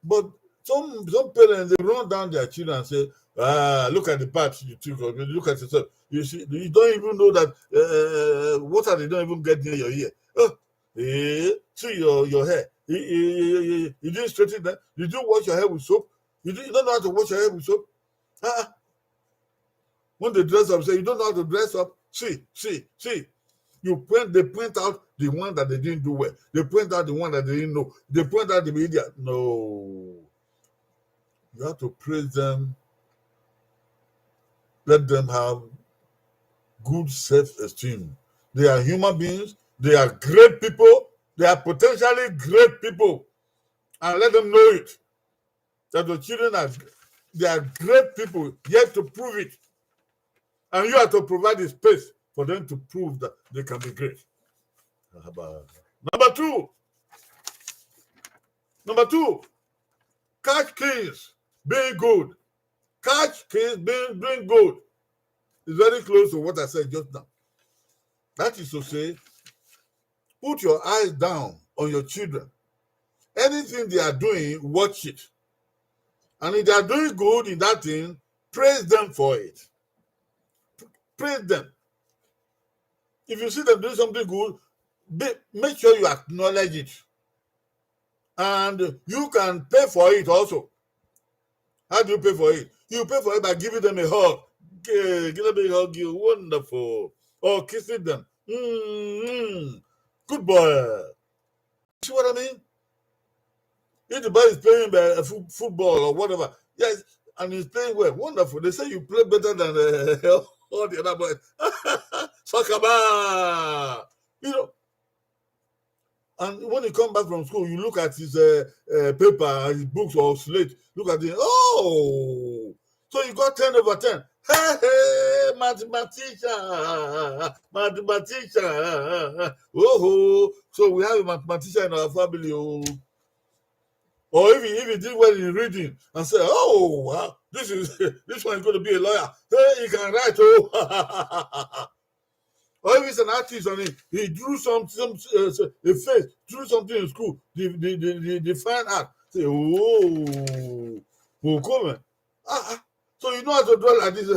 But some, some parents, they run down their children and say, "Ah, look at the bath you took. Look at yourself. You see, you don't even know that, uh, water, they don't even get near your ear. Oh, eh, see your, your hair. You, you, you, you, you didn't straighten that. Did you wash your hair with soap? You, did- you don't know how to wash your hair with soap." Ah, when they dress up, say, "You don't know how to dress up. See, see, see." You point, they point out the one that they didn't do well. They point out the one that they didn't know. They point out the idiot. No. You have to praise them. Let them have good self-esteem. They are human beings. They are great people. They are potentially great people, and let them know it, that your children are, they are great people, yet to prove it. And you have to provide the space for them to prove that they can be great. Number two, number two, catch kids being good. Catch kids being, doing good. It's very close to what I said just now. That is to say, put your eyes down on your children. Anything they are doing, watch it. And if they are doing good in that thing, praise them for it. Praise them. If you see them doing something good, be, make sure you acknowledge it. And you can pay for it also. How do you pay for it? You pay for it by giving them a hug. Gi-, give them a hug, you wonderful. Or kissing them. Mm-hmm. Good boy. See what I mean? If the boy is playing uh, fo-, football or whatever, yes, and he's playing well, wonderful. They say you play better than uh, all the other boys. Soccer man. You know, and when he come back from school, you look at his uh, uh, paper, his books or slate. Look at it. Oh, so you got ten over ten. Hey, hey, mathematician, mathematician. Oh, so we have a mathematician in our family. Oh. Or if he, if he did well in reading and say, "Oh, wow, this is this one is going to be a lawyer." Hey, he can write. Oh. Or if he's an artist and he, he drew some, some uh, a face, drew something in school, the, the, the, the, the fine art. Say, "Oh, oh, come on." Ah, ah. So you know how to draw like this.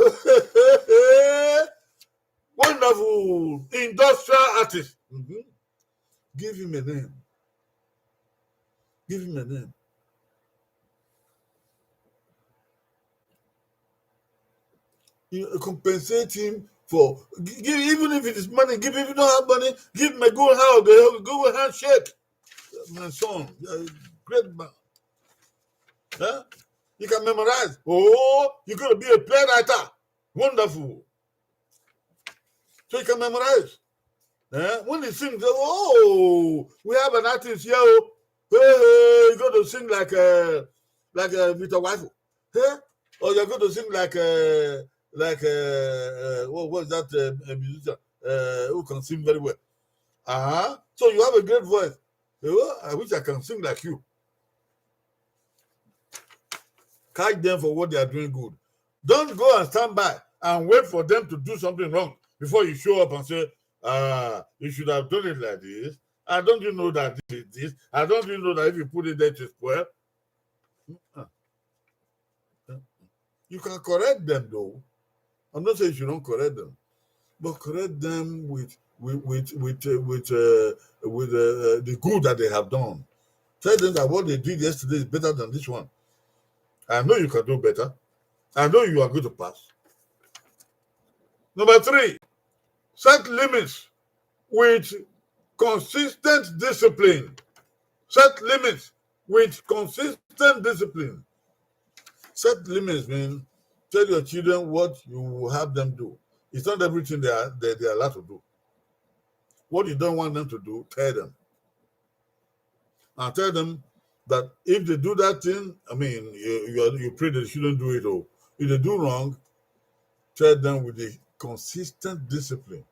Wonderful industrial artist. Mm-hmm. Give him a name. Give him a name. You compensate him for, give, even if it is money, give, if you don't have money, give him a good hug, a good handshake. "My son, you're a great man." Huh? You can memorize. Oh, you're going to be a playwright. Wonderful. So you can memorize. Eh? When he sings, "Oh, we have an artist here. Oh. Hey, hey, you're going to sing like uh, like uh, Victor Wifo. Hey? Or you're going to sing like uh, like uh, uh, what was that uh, a musician uh, who can sing very well? Uh-huh. So you have a great voice. Oh, I wish I can sing like you." Catch them for what they are doing good. Don't go and stand by and wait for them to do something wrong before you show up and say, "Ah, you should have done it like this. I don't you know that this is this? I don't you know that if you put it there to spoil?" Uh-uh. You can correct them though. I'm not saying you don't correct them, but correct them with with with with uh, with, uh, with uh, uh, the good that they have done. Tell them that what they did yesterday is better than this one. I know you can do better. I know you are going to pass. Number three, set limits with consistent discipline. Set limits with consistent discipline. Set limits mean tell your children what you will have them do. It's not everything they are they, they are allowed to do. What you don't want them to do, tell them. And tell them that if they do that thing, I mean, you you, are, you pray they shouldn't do it. Or if they do wrong, tell them with the consistent discipline.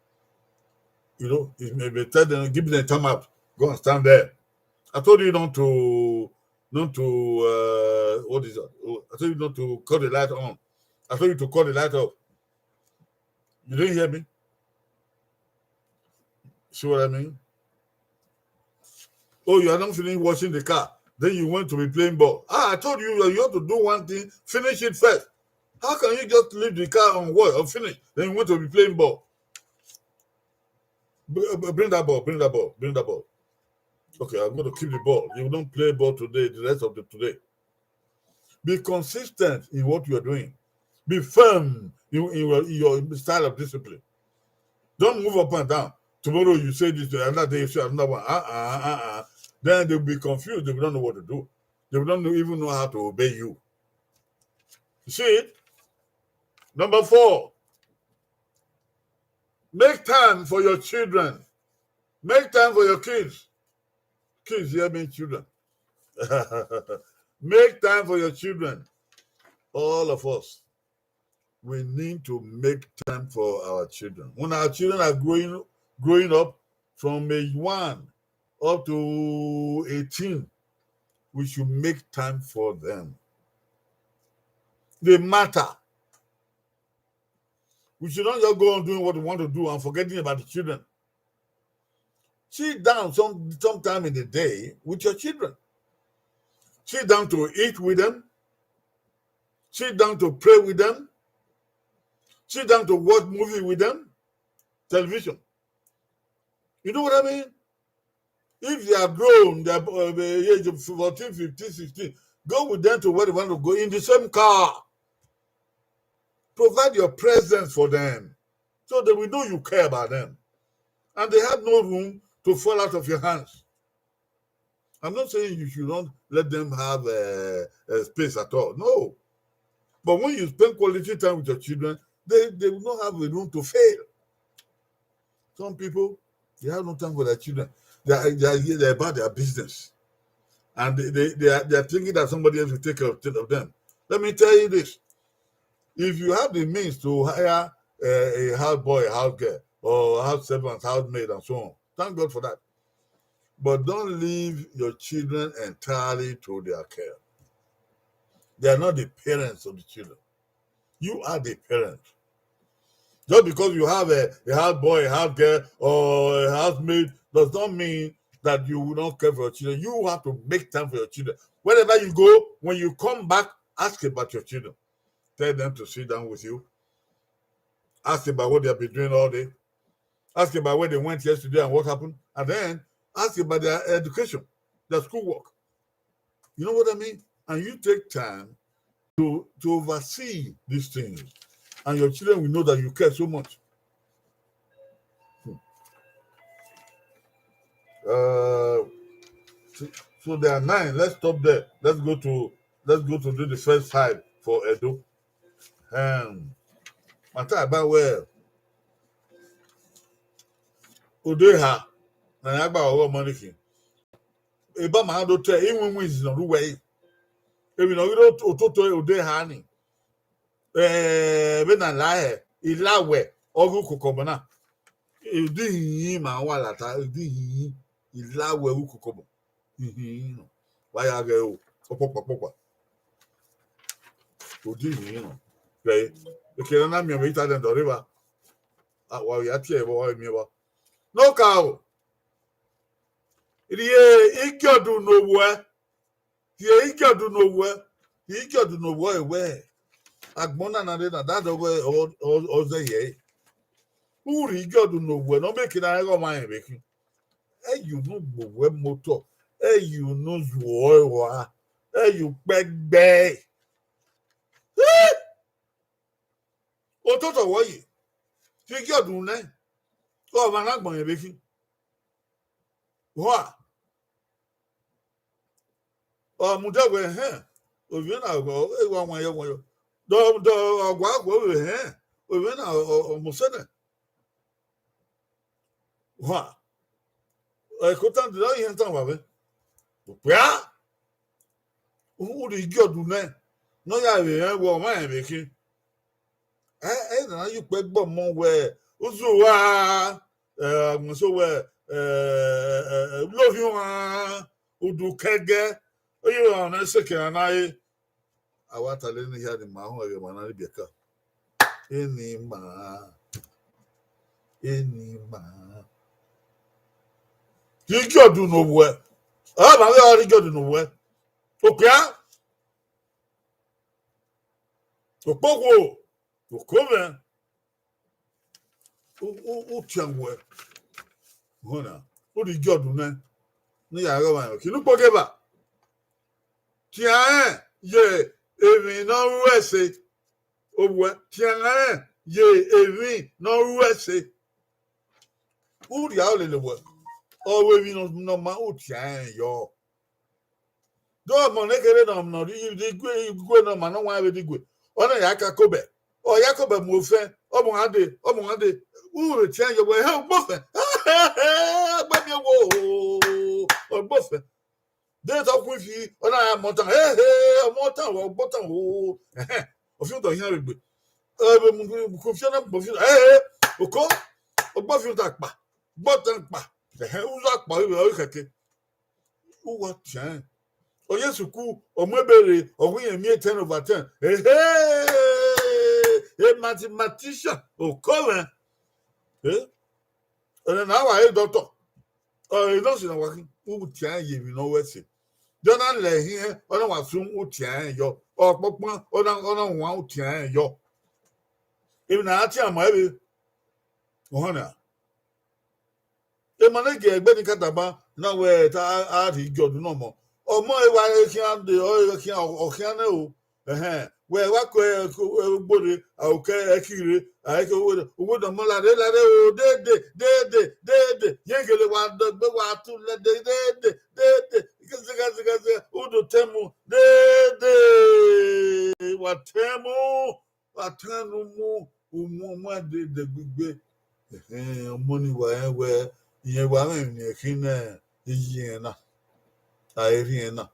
You know, if maybe tell them, give them time out, go and stand there. I told you not to, not to, uh, what is it? Oh, I told you not to cut the light on. I told you to cut the light off. You didn't hear me? See what I mean? Oh, you are not finished washing the car. Then you went to be playing ball. Ah, I told you, you have to do one thing, finish it first. How can you just leave the car on what or finish? Then you want to be playing ball. Br- br- Bring that ball, bring that ball, bring that ball. Okay, I'm going to keep the ball. You don't play ball today, the rest of the today. Be consistent in what you are doing. Be firm in, in your, in your style of discipline. Don't move up and down. Tomorrow you say this, the other day you say another one. Uh-uh, uh-uh. Then they'll be confused. They don't know what to do. They don't know, even know how to obey you. You see it? Number four, make time for your children. Make time for your kids. Kids, hear me, children. Make time for your children. All of us, we need to make time for our children. When our children are growing, growing up from age one up to eighteen, we should make time for them. They matter. We should not just go on doing what we want to do and forgetting about the children. Sit down some, sometime in the day with your children. Sit down to eat with them. Sit down to pray with them. Sit down to watch movie with them. Television. You know what I mean? If they are grown, they are, uh, the age of fourteen, fifteen, sixteen, go with them to where they want to go in the same car. Provide your presence for them so they will know you care about them. And they have no room to fall out of your hands. I'm not saying you should not let them have a, a space at all. No. But when you spend quality time with your children, they, they will not have a room to fail. Some people, they have no time for their children. They are, they are, they're about their business. And they, they, they, are, they are thinking that somebody else will take care of, of them. Let me tell you this. If you have the means to hire a, a house boy, a house girl, or house servant, housemaid, and so on, thank God for that. But don't leave your children entirely to their care. They are not the parents of the children. You are the parent. Just because you have a, a house boy, a house girl, or a housemaid does not mean that you will not care for your children. You have to make time for your children. Wherever you go, when you come back, ask about your children. Tell them to sit down with you. Ask about what they have been doing all day. Ask about where they went yesterday and what happened. And then ask about their education, their schoolwork. You know what I mean? And you take time to, to oversee these things. And your children will know that you care so much. Hmm. Uh, so, so there are nine. Let's stop there. Let's go to, let's go to do the first five for Edo. Um, Mata ba wẹ, odeha na ya gba ọghọ ọmọ niki. Eba ma do te iwinwin izi nọ ru wẹ. Emwi ne ọ ghi rre ototọ odeha ni. Eh, vbene a la hẹ, ilawẹ ọghe ukoko ọmọ na. Udi hin ma wa lata, udi hin ilawẹ ukoko ọmọ. Ihin nọ. Wa ya ghẹ o, ọkpọkpa, ọkpọkpa. Udi ihin nọ. Ghẹ, ekene na miẹn vbe Italian dọ rre evba. A, wa ya tie ẹvbo, wa miẹn evba. Nọka o. Rhie igiọdu ne owẹ. Rhie igiọdu ne owẹ, rhie igiọdu ne owẹ wẹ, agbọn na na rre na, da dọ wẹ ọ, ọ, ọ zẹ yẹ. U rhie igiọdu ne owẹ, ne ọ miẹn ke na rẹn ghe ọmwa rẹn vbe khin. Ẹ ye unu gbe owẹ motọ, ẹ ye unu zuọ ẹre ua, ẹ ye ukpẹ gbe ẹre. Ototọ wẹ ọ ye, rhie igiọdu nẹ, ọmwa na gbọn rẹn vbe khin. Hua. Ọ mudia wẹ hẹn, ovbi na, ọ, e wa wan yọ, wan yọ. Dọ, dọ, ọ gua guẹ wẹ hẹn, ovbi na, ọ, ọ, ọ mose nẹ. Hua. Ẹkotan dẹ ọ hiẹn tan wa vbe. Okpia. U, u rhie igiọdu nẹ, ne ọ ya vbe rẹn wẹ ọmwa rẹn vbe khin. Ẹ, ẹ na na ye ukpẹ gbe ọmọ wẹ, uzu ua, ẹ, agbọn eso wẹ, ẹ, ẹ, ẹ, lovie ọmwa, udu kẹgẹ, oye ọmwa ne seke na na re. A wa ta lele hia ni ma họn ẹghẹ ma na ni biẹ ka. Eni ma. Eni ma. Rhie igiọdu ne owẹ. Ọ ma ghi rhie igiọdu ne owẹ. Okpia. Okpogho. Okomẹ. U, u, u tian wẹ. Hona. U rhie igiọdu nẹ. Ne ya ghe ọmwa rẹn. Kinu kpogeba. Tian rẹn ye emwi ne ọ ru ẹse. Owẹ, tian rẹn ye emwi ne ọ ru ẹse. U rhie aro lele wẹ, ọ ru emwi ne ọ ma, u tian rẹn yọ. Do ọmọ ne kherhe ne ọ, ne ọ rhie igue, igue ne ọ ma ne ọ wan vbe digue. Ọ na ya ka kobẹ. Ọ ya kobẹ mu ofẹn, ọmọ gha dee, ọmọ gha dee. U vbe tian yọ wẹ, hẹ, ọgbọfẹn. Ọgbẹmiẹn wo, ọgbọ ọfẹ. De tọ khu ifi, ọ na ya mọ tan, ehe, ọmọ tan, ọ gbọ tan o. Ẹhẹn, ọfiotọ hian vbe egbe. Ebe mu khu ifi, ọ na gbọ ọfiotọ, ehe, oko, ọ gbọ ọfiotọ akpa, gbọ tan akpa. Ẹhẹn, uzu akpa vbe ọ khẹke. Uwa tian. Ọ ye sukuu, ọ mu ebe rre, ọ wu irẹn miẹn ten over ten. Ehe, a mathematician, oko mwẹ. Eh? Ẹnẹ na wa re doctor. Ọ, nurse na wa khin, u tian ye emwi ne ọ wẹ ẹse. De ọ na lẹ ehiẹn, ọ na wa sun u tian yọ. Ọkpọkpan, ọ na, ọ na wan u tian yọ. Emwi ne a tian ma ẹvbe, ọhọn na. Emọ ne gie ẹgbẹ ni ka dama na wẹ ta a rhie igiọdu ne ọmọ. Ọmọ ẹre wa khian de, ọ khian, ọ khian nẹ o. Ẹhẹn, wẹ wa kọ ẹ, ẹ, ugbo rre, a ò kẹ ẹki rre, a i kẹ uwu, uwu nọ mọ lare, lare o, dede, dede, dede. Ye gele wa dọgbe wa tu lẹ de, dede, dede. Zẹgẹ, zẹgẹ, zẹgẹ, u do tẹn mu, dede, wa tẹn mu, wa tẹn nu mu, u mu ọmọ ẹdẹ gbigbe. Ẹhẹn, ọmọ ni wa rẹn wẹ, irẹn wa mwẹ emwi ne ẹkhin nẹ, iye ẹn na, a i rhiẹn na.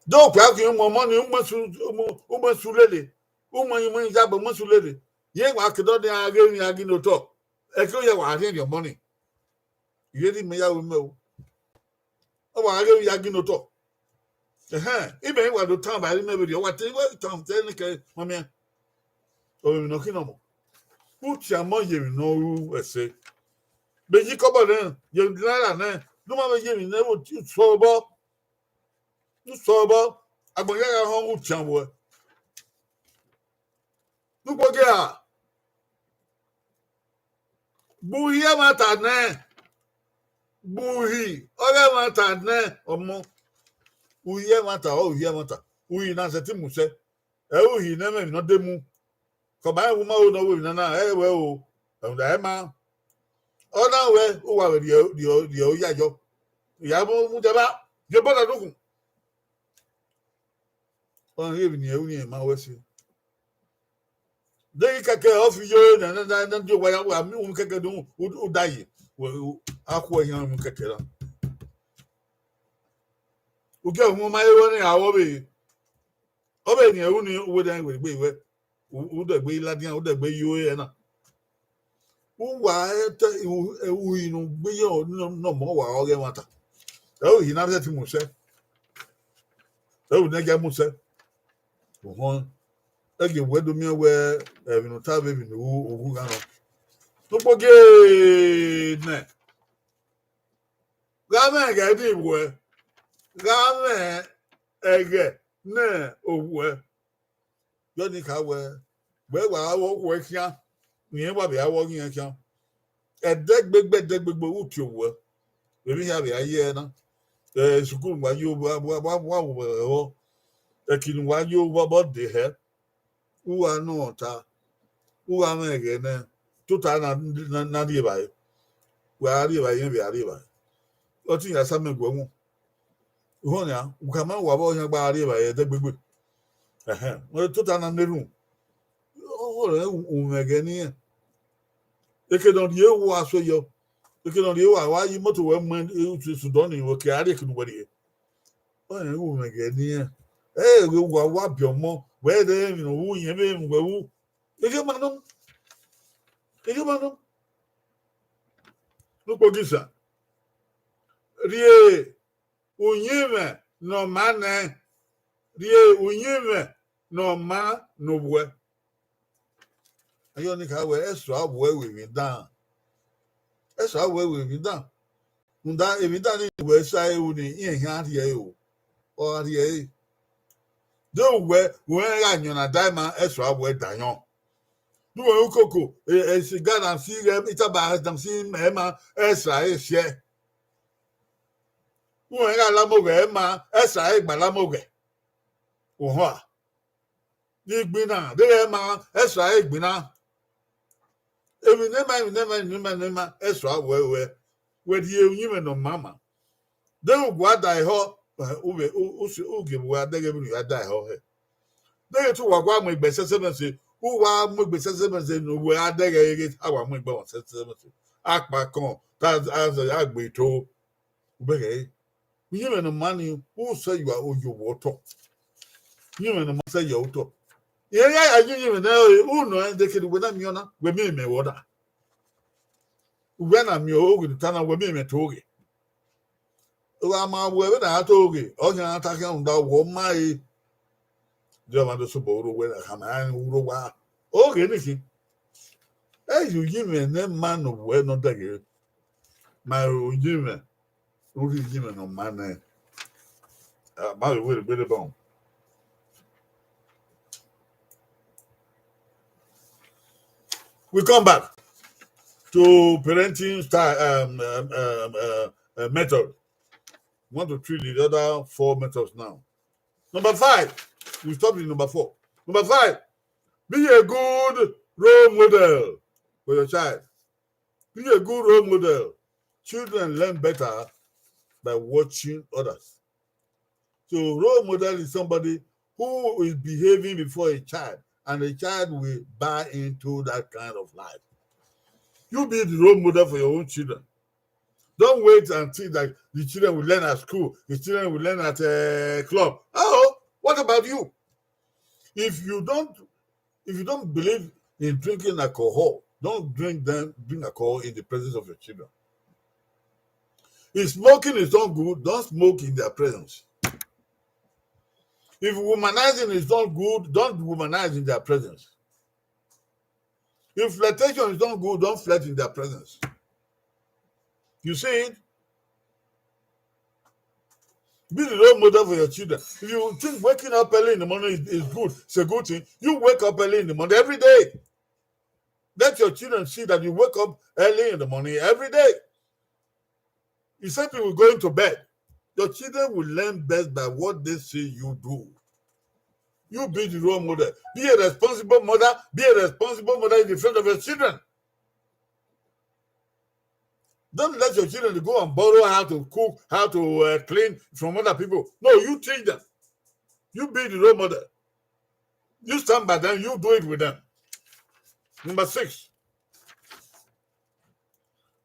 Do okpia khin mu ọmọ ni, u mu esu, u mu, u mu esu lele, u mu ẹyin, u mu ẹyin yagbe, u mu esu lele. Ye wa ke dọ ne a ghe emwi a ghi ne otọ, ẹke ọ ya wa rhiẹnrhiẹn ọmọ ni. Iyeri mẹ ya ru mẹ o. Ọ wa ghe emwi ya ghi ne otọ. Ẹhẹn, imẹ i wa do tan ba ẹre imẹ vberriọ, ọ wa te wẹ tan te ne kẹ mamian. Ọ vbe emwi ne ọ khin nọ mọ. U tian ọmọ ye emwi ne ọ ru ẹse. Vbe yi kọbọ nẹ, ye emwi naira nẹ, ne u ma vbe ye emwi ne u sẹ obọ. U sẹ obọ, agbọn ya gha họn u tian vbuẹ. Ne u kpogieha, gbe uhi ẹmwata nẹ, gbe uhi ọghe ẹmwata nẹ, ọmọ. Uhi ẹmwata, ọ uhi ẹmwata. Uhi na sẹtin mu sẹ. Ẹ i re uhi ne ẹmwẹ emwi ne ọ de mu. Kọma rẹn vbe u ma ho ne ọ ru emwi nana, ẹ i re wẹ o, rhunmwuda ẹ ma. Ọ na wẹ, u wa vbe rhie, rhie, rhie oya yọ. Ya mu, mu dẹ ba, gie bọda dukhun. Ọ na rhie emwi ne irẹn ru ne irẹn ma wẹ ẹse. De ghi kẹkẹ ọ fi yo na, na, na, na, di owa ya, wa mu kẹkẹ do, u, u da ye. Wẹ, u, a khu ẹre khian mu kẹkẹ ra. U gie uhunmwu ma ye wẹ ne a ru ọvbehe. Ọ vbe rhiẹn ru ni, uwẹ dẹ wẹ gbe wẹ. U, u dẹgbe ladian, u dẹgbe yo ẹre na. U wa te, u, u inu gbe ye nọ, nọ mọ wa ọghe ẹmwata. Ẹ i re uhi na sẹtin mu sẹ. Ẹ i re uhi ne gie mu sẹ. Uhọn, ẹ gie wẹ do miẹn wẹ emwi ne u ta vbe emwi ne u, u gha nọ. Ne u kpogieha nẹ, gha mwẹ ẹghẹ ne iwẹ, gha mwẹ ẹghẹ ne owẹ. Yọ ni kha wẹ, wẹ wa vbe okhuo khian, ne irẹn wa vbe a vbe ọghe irẹn khian. Ẹdẹgbegbe, ẹdẹgbegbe u tie owẹ. Emwi hia vbe a ye ẹre na. Ẹ, sukuru wa yo, wa, wa, wa, wa wo ẹghọ. Ẹki ne uwa yo vbe obọ de hẹ. U gha nọ ta, u gha mwẹ ẹghẹ nẹ, tota na, na, na rri evbare. Wẹ a rri evbare, irẹn vbe a rri evbare. Ọ te ya sa mẹ guẹ wọn. Uhọn nia, u ka ma wa vbe ọhian gba rri evbare ẹdẹgbegbe. Ẹhẹn, wẹ tota na na erhunmwu. Ọ rẹ u mwẹ ẹghẹ ne irẹn. Eke ne ọ rhie, u wa so yọ. Eke ne ọ rhie, wa, wa yi imoto wẹ mu, e, u sudọ ni, wẹ ke a rrie eke ne uwẹ rrie. Ọ rẹn u mwẹ ẹghẹ ne irẹn. Ẹ, wa, wa biẹ ọmọ, wẹ rẹ emwi ne u ru, irẹn vbe emwi wẹ ru. Erriọ ma nọ. Erriọ ma nọ. Ne u kpogieha. Rhie uyinmwẹ ne ọ maa nẹ, rhie uyinmwẹ ne ọ maa ne owẹ. Ayọn ni kha wẹ, ẹsua wẹ ru emwi dan. Ẹsua wẹ ru emwi dan. Rhunmwuda emwi dan ni wẹ sa ru ni, irẹn khian rhie ẹre o. Ọ gha rhie ẹre. De uwẹ, uwẹ gha yọn na da ima, ẹsua wẹ da yọn. De uwẹ ru koko, e, e, siga na si ghẹ, itaba na si mẹ ima, ẹsua ẹre siẹ. Uwẹ gha lama oghẹ ima, ẹsua ẹre gba lama oghẹ. Uhọn a. Ni gbinna, deghẹ ima, ẹsua ẹre gbinna. Emwi ne ima, emwi ne ima, emwi ne ima, ne ima, ẹsua wẹ ruẹ. Wẹ rhie uyinmwẹ ne ọ maa ma. Deghẹ u gua da ehọ, u vbe, u, u si, u gie vbe uwa dẹghe emwi ne u ya da ehọ hẹ. Deghẹ te uwa gua mu egbe ẹsẹsẹmẹse, u wa mu egbe ẹsẹsẹmẹse ne uwẹ a dẹghe ghe a wa mu egbe ẹsẹsẹmẹse. Akpakọn, ta, a, a gbe to. Ugbẹghẹ ẹre. Uyinmwẹ ne ọ ma ni, u sẹ ya oyo vbe otọ. Uyinmwẹ ne ọ ma sẹ ya otọ. Irẹn ya ya ye uyinmwẹ nẹ ẹre, u nọ ẹn, de kherhe uwẹ na miẹn ọna, wẹ miẹn mẹ vbe ọna. Uwẹ na miẹn oghe ne ta na, wẹ miẹn mẹ to ghe. Wa ma wẹ vbene a to ghe, ọ khian ta khian rhunmwuda wẹ ọ ma re. Jihova do sobọ ru wẹ na khama rẹn ru owa. Oghe ni khin. Ẹ i ye uyinmwẹ ne ma ne ovbuẹ ne ọ dẹghe. Ma uyinmwẹ, u rhie uyinmwẹ ne ọ ma nẹ. A ma vbe wẹ gbe deba. We come back to parenting style, um, um, um, uh, uh, method. Want to treat the other four methods now. Number five, we stop in number four. Number five, be a good role model for your child. Be a good role model. Children learn better by watching others. So role model is somebody who is behaving before a child, and a child will buy into that kind of life. You be the role model for your own children. Don't wait and think that the children will learn at school, the children will learn at a club. Oh, what about you? If you don't, if you don't believe in drinking alcohol, don't drink them, drink alcohol in the presence of your children. If smoking is not good, don't smoke in their presence. If womanizing is not good, don't womanize in their presence. If flirtation is not good, don't flirt in their presence. You see it? Be the role model for your children. If you think waking up early in the morning is, is good, it's a good thing, you wake up early in the morning every day. Let your children see that you wake up early in the morning every day. He said people going to bed. Your children will learn best by what they see you do. You be the role model. Be a responsible mother. Be a responsible mother in the front of your children. Don't let your children go and borrow how to cook, how to uh, clean from other people. No, you teach them. You be the role model. You stand by them. You do it with them. Number six,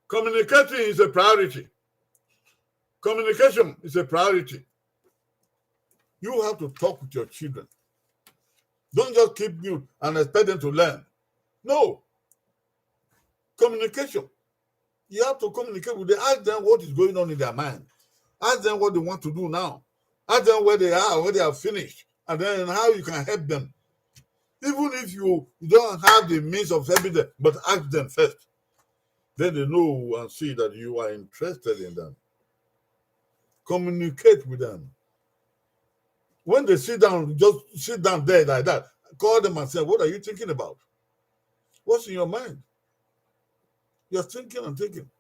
communicating is a priority. Communication is a priority. You have to talk with your children. Don't just keep mute and expect them to learn. No. Communication. You have to communicate with them. Ask them what is going on in their mind. Ask them what they want to do now. Ask them where they are, where they have finished, and then how you can help them. Even if you don't have the means of helping them, but ask them first. Then they know and see that you are interested in them. Communicate with them. When they sit down, just sit down there like that. Call them and say, "What are you thinking about? What's in your mind?" You're thinking and thinking.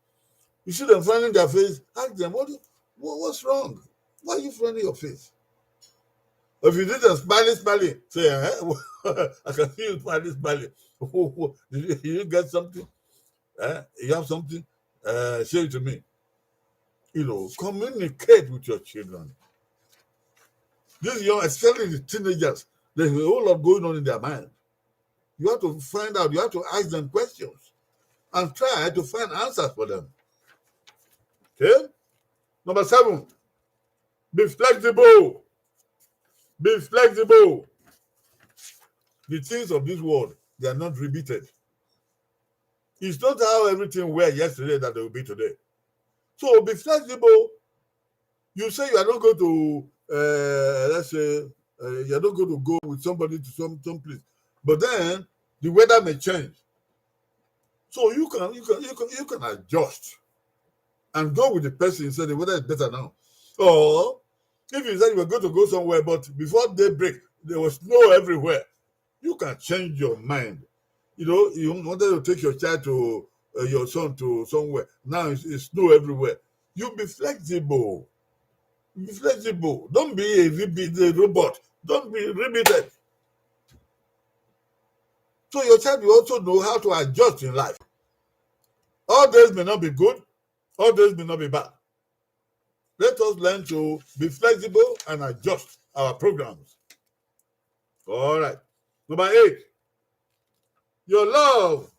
You see them frowning their face, ask them, "What, do you, what what's wrong? Why are you frowning your face?" If you see them smiling, smiling, say, "Eh? I can see you smiling, smiling. Did you, did you get something? Eh? You have something? Uh, share it to me." You know, communicate with your children. These young, especially the teenagers, there's a whole lot going on in their mind. You have to find out, you have to ask them questions and try to find answers for them. Okay? Number seven, be flexible. Be flexible. The things of this world, they are not repeated. It's not how everything were yesterday that they will be today. So be flexible. You say you are not going to, uh, let's say, uh, you are not going to go with somebody to some, some place. But then the weather may change. So you can, you can, you can, you can adjust and go with the person. You say the weather is better now. Or if you said you were going to go somewhere, but before daybreak, there was snow everywhere. You can change your mind. You know, you wanted to take your child to, uh, your son to somewhere. Now it's, it's snow everywhere. You be flexible. Be flexible. Don't be a, ribbit, a robot. Don't be riveted. So your child will also know how to adjust in life. All days may not be good. All days may not be bad. Let us learn to be flexible and adjust our programs. All right. Number eight, your love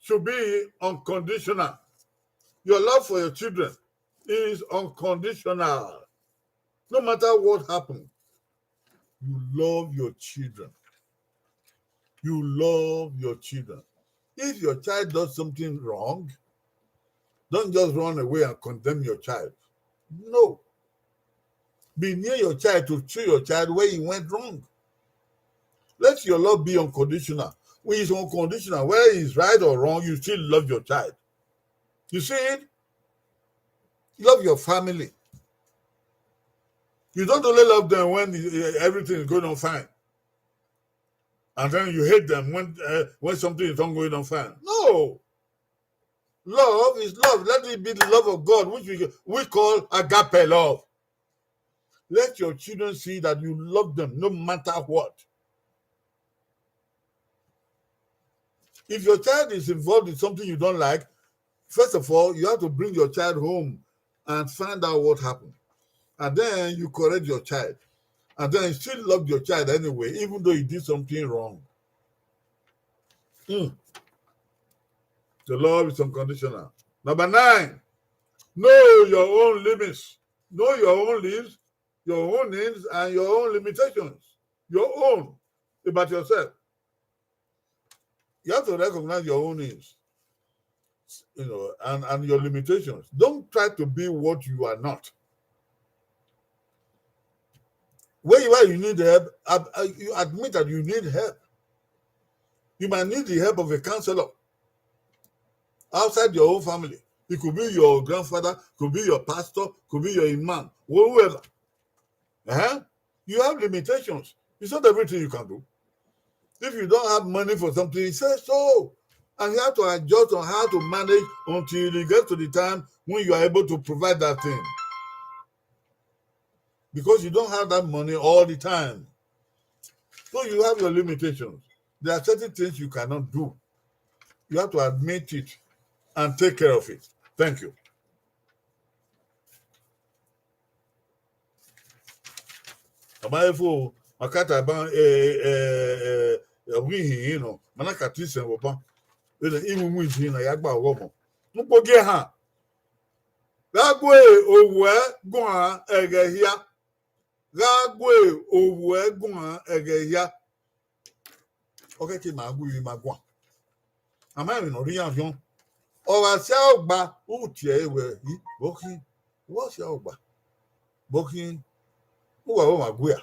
should be unconditional. Your love for your children is unconditional. No matter what happens, you love your children. You love your children. If your child does something wrong, don't just run away and condemn your child. No. Be near your child to show your child where he went wrong. Let your love be unconditional. When it's unconditional, whether it's right or wrong, you still love your child. You see it? Love your family. You don't only love them when, eh, everything is going on fine. And then you hate them when, eh, when something is not going on fine. No. Love is love. Let it be the love of God, which we, we call agape love. Let your children see that you love them no matter what. If your child is involved in something you don't like, first of all, you have to bring your child home and find out what happened. And then you correct your child. And then you still love your child anyway, even though he did something wrong. Hmm. The love is unconditional. Number nine, know your own limits. Know your own limits, your own needs, and your own limitations. Your own, about yourself. You have to recognize your own needs, you know, and, and your limitations. Don't try to be what you are not. Where you are, you need help. Ab-, uh, you admit that you need help. You might need the help of a counselor outside your own family. It could be your grandfather, could be your pastor, could be your imam, whoever. Uh-huh. You have limitations. It's not everything you can do. If you don't have money for something, say so. And you have to adjust on how to manage until you get to the time when you are able to provide that thing. Because you don't have that money all the time. So you have your limitations. There are certain things you cannot do. You have to admit it and take care of it. Thank you. Ọ ma fo, ma ka ta ban, eh, eh, eh, ọ ghi hin nọ, ma na ka ti sẹn vbe ọban. Vbene iwinwin din na ya gba ọghọ mọ. Ukpo gie han. Gha gue owẹ guan ẹghẹ hia. Gha gue owẹ guan ẹghẹ hia. Ọ khẹke ma gu ivbi ma guan. A ma emwi ne ọ rre iran viọn. Ọ gha sia ogba, u tie ẹre wẹẹ, "I, vbọ khin, vbọ sia ogba? Vbọ khin, uwa vbe ọmwa gu a?"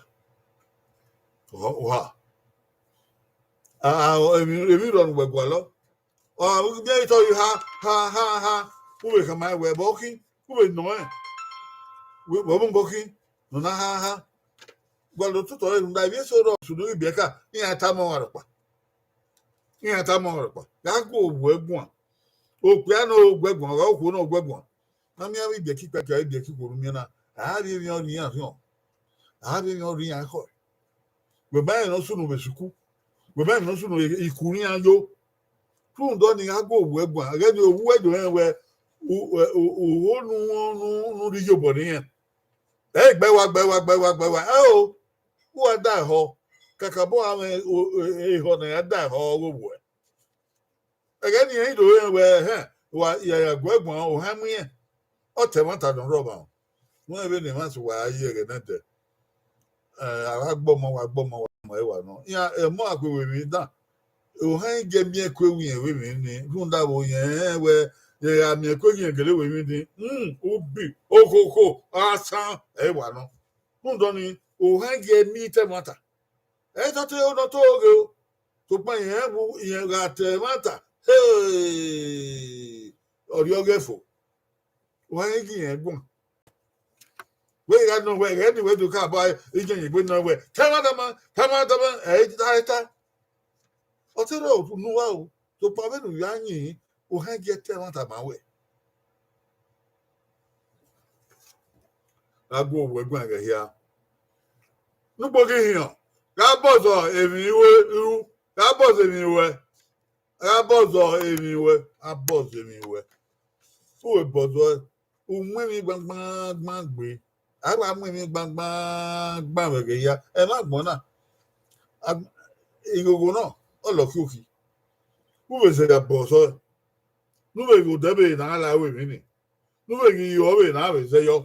Oha, oha. A, a, emwi, emwi rrọọ ne uwẹ gualọ. Ọ gha miẹn itọ yi ha, ha, ha, ha. U vbe khama ẹre wẹẹ, "Vbọ khin, u vbe nọ ẹn. Vbọ khin, nọ na ha, ha." Gualọ ototọ ẹre rhunmwuda ivbi eso rrọọ sunu ghi biẹ ka, iran tama ọmwa rhọkpa. Iran tama ọmwa rhọkpa. Gha gu owẹ guan. Okpia ne ọ gu ẹ guan, ọ gha okhuo ne ọ gu ẹ guan. A miẹn avbe ibiẹki kpẹki, avbe ibiẹki khuo ne u miẹn na, a vbe emwi ọ rre iran rhiọn. A vbe emwi ọ rre iran ekhọe. Wẹ ma rẹn ne ọ sunu vbe sukuru. Wẹ ma rẹn ne ọ sunu iku ne iran yo. Rhunmwuda ọnii, gha gu owẹ guan. Ẹghẹ ne owẹ do rẹn wẹẹ, u, u, u, ugho ne u, ne u, ne u rhie iyobọ ne irẹn. Ẹ gbe wa, gbe wa, gbe wa, gbe wa. Ẹ o, u wa da ehọ. Kakabọ a mwẹ ehọ ne a ya da ehọ ọghe owẹ. Ẹghẹ ne irẹn do rẹn wẹẹ, ẹhẹn, wa ya ya gu ẹ guan, ohan mu irẹn. Ọ ta ẹmwata ne ọ rre ọmwa. Wẹ vbene emwa sẹ uwa ye ẹghẹ nẹdẹ. Eh, a gha gbe ọmọ, wa gbe ọmọ, wa mu ẹre wa nọ. Iran, eh, ọmọ a kue vbe emwi dan. Ohan i gie miẹn kue wẹ irẹn vbe emwi ni, rhunmwuda vbe irẹn wẹẹ, irẹn gha miẹn kue ghi irẹn gele vbe emwi ni. Hmm, ubi, okhokho, asan, ẹ wa nọ. Rhunmwuda ọnii, ohan i gie miẹn ta ẹmwata. Ẹ i tọtọ ne ọ to ghe o. Sokpan irẹn vbe irẹn gha ta ẹmwata, hey, ọ rhiọghe fo. Wa i gie irẹn guan. Wẹ gha nọ wẹ, ẹghẹ ne wẹ do ka ba iye egbe nọ wẹ, ta ẹmwata ma, ta ẹmwata ma, ẹ i ta, ẹ i ta. Ọ te rre unu uwa o, sokpan vbene u ya yin, ohan i gie ta ẹmwata ma wẹ. Gha gu owẹ guan ẹghẹ hia. Ne ugbo ghi hiọn, gha bọzọ emwi ru, gha bọzọ emwi ruẹ, gha bọzọ emwi ruẹ, gha bọzọ emwi ruẹ. U vbe bọzọ ẹe, u mu emwi gbangban gbe. A gha mu emwi gbangban gbe vbe ẹghẹ hia, ẹ ma gbọn na. A, ighogho nọ, ọ lọkhiokhi. U vbe zẹ ya bọzọ ẹe. Ne u vbe ghe odẹ vbe ne a la ru emwi ni. Ne u vbe ghi yo vbe na vbe zẹ yọ.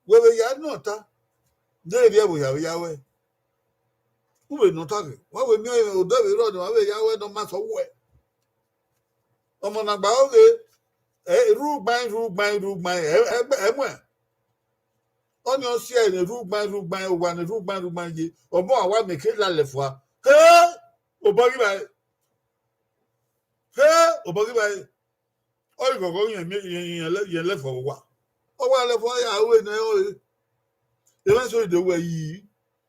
Wẹ vbe ya nọ ta, de erriọ ẹvbo ya vbe ya wẹ. U vbe nọ ta ghe, wa wẹ miẹn odẹ vbe rrọọ ne wa vbe ya wẹ ne ọ ma sẹ wẹ. Ọmọ na gba ọghe, ẹ, rugbain, rugbain, rugbain, ẹ, ẹ, ẹ muẹn. Ọnii ọ si ẹre ne rugbain, rugbain, owa ne rugbain, rugbain ye, ọmọ a wa miẹn ke lalẹ fua. He, obọ ghi vbae. He, obọ ghi vbae. Ọ ghi ghọghọ yẹn, yẹn, yẹn, yẹn lẹ fua owa. Ọ wa lẹ fua ya ru ne ẹre ọre. Emwa eso de wẹ yi,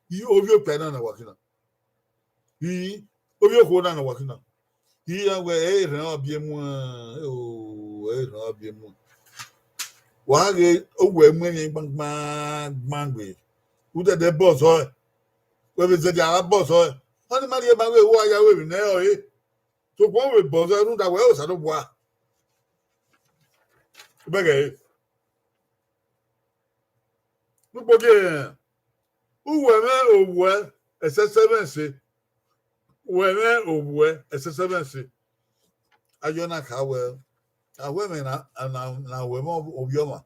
yi ovbi okpia na na wa kina. Yi, ovbi okhuo na na wa kina. Yi ya wẹ, ẹ i rhan ọbiẹ muẹn, o, ẹ i rhan ọbiẹ muẹn. Wa ghe, owẹ mu emwi gbangban, gbangbe. Udẹdẹ bọzọ ẹ. Wẹ vbe zẹdẹ a bọzọ ẹ. Ọnii ma rhie ma ghe, wa ya ru emwi ne ẹre ọre. Sokpan wẹ bọzọ ẹ rhunmwuda wẹ Osanobua. Bẹghe ẹre. Nukpogieẹn, uwẹ mwẹ owẹ ẹsẹsẹ mwẹ ẹse. Uwẹ mwẹ owẹ ẹsẹsẹ mwẹ ẹse. Ayọ na kha wẹ, a wẹ mwẹ na, na, na wẹ mwẹ ovbi ọmwa.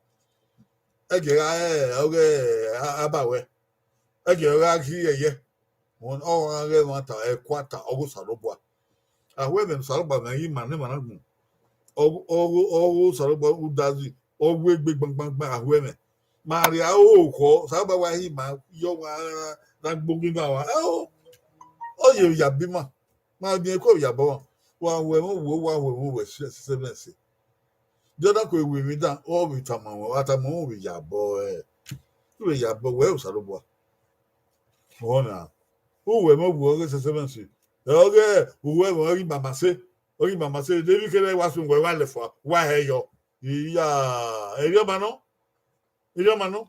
Ẹgie gha re ọghe a, aba wẹ. Ẹgie gha ghi yẹyẹ. Ọ gha ghẹ ẹmwata, ẹkuata, ọghe Osanobua. A wẹ mwẹ Osanobua mwẹ ghi ma ne emwa na gbọn. Ọghe, ọghe, ọghe Osanobua udazi, ọ wu egbe gbangbangban a wẹ mwẹ. Ma rhie aro khọ, Osanobua wa hi ma yọ wa ra, ra gbe oghian wa. Ẹ o, ọ ye ya bi ima. Ma miẹn ẹko ya bọ, wa wẹ mwẹ owẹ, wa wẹ mwẹ owẹ ẹsẹsẹ mwẹ ẹse. Jọna ko ewẹ emwi dan, ọ vbe tama ruẹ, wa tama ruẹ vbe ya bọ ẹ. U vbe ya bọ wẹ Osanobua. Ọna, uwẹ mwẹ owẹ ọghe ẹsẹsẹ mwẹ ẹse. Ẹ ọghe uwẹ mwẹ ọghe mama se, ọghe mama se, de vbe kherhe wa sun wẹ wa lẹ fua, wa hẹ yọ. Iya, erriọ ma nọ, erriọ ma nọ.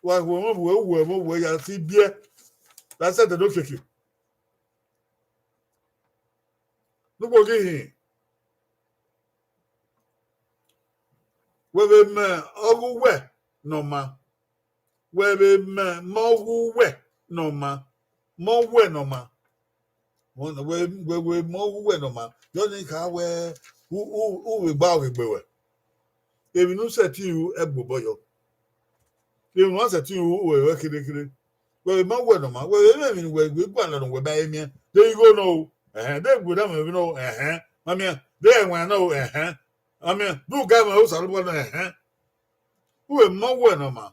Wa wẹ mwẹ owẹ, uwẹ mwẹ owẹ ya si biẹ. La sẹ ẹdẹdẹ okiekie. Nukpogieẹn, wẹ vbe mẹ ọghe uwẹ ne ọ maa, wẹ vbe mẹ, mẹ ọghe uwẹ ne ọ maa, mẹ uwẹ ne ọ maa. Wẹ, wẹ, wẹ, wẹ mẹ ọghe uwẹ ne ọ maa, yọ ne I kha wẹ, u, u, u vbe gba ọghe egbe wẹ. Emwi ne u sẹtin ru, ẹgbobọ yọ. Emwi ne u ma sẹtin ru, u ru ẹre kherhe kherhe. Wẹ vbe ma wẹ ne ọ maa, wẹ vbe mwẹ emwi ne uwẹ gbe gualọ ne uwẹ ma he miẹn. De igho nọ o, ẹhẹn. De iwinna mwẹ emwi nọ o, ẹhẹn. Ma miẹn. De ẹwaẹn nọ o, ẹhẹn. Ma miẹn. De u ga mwẹ Osanobua nọ, ẹhẹn. U vbe ma wẹ ne ọ maa.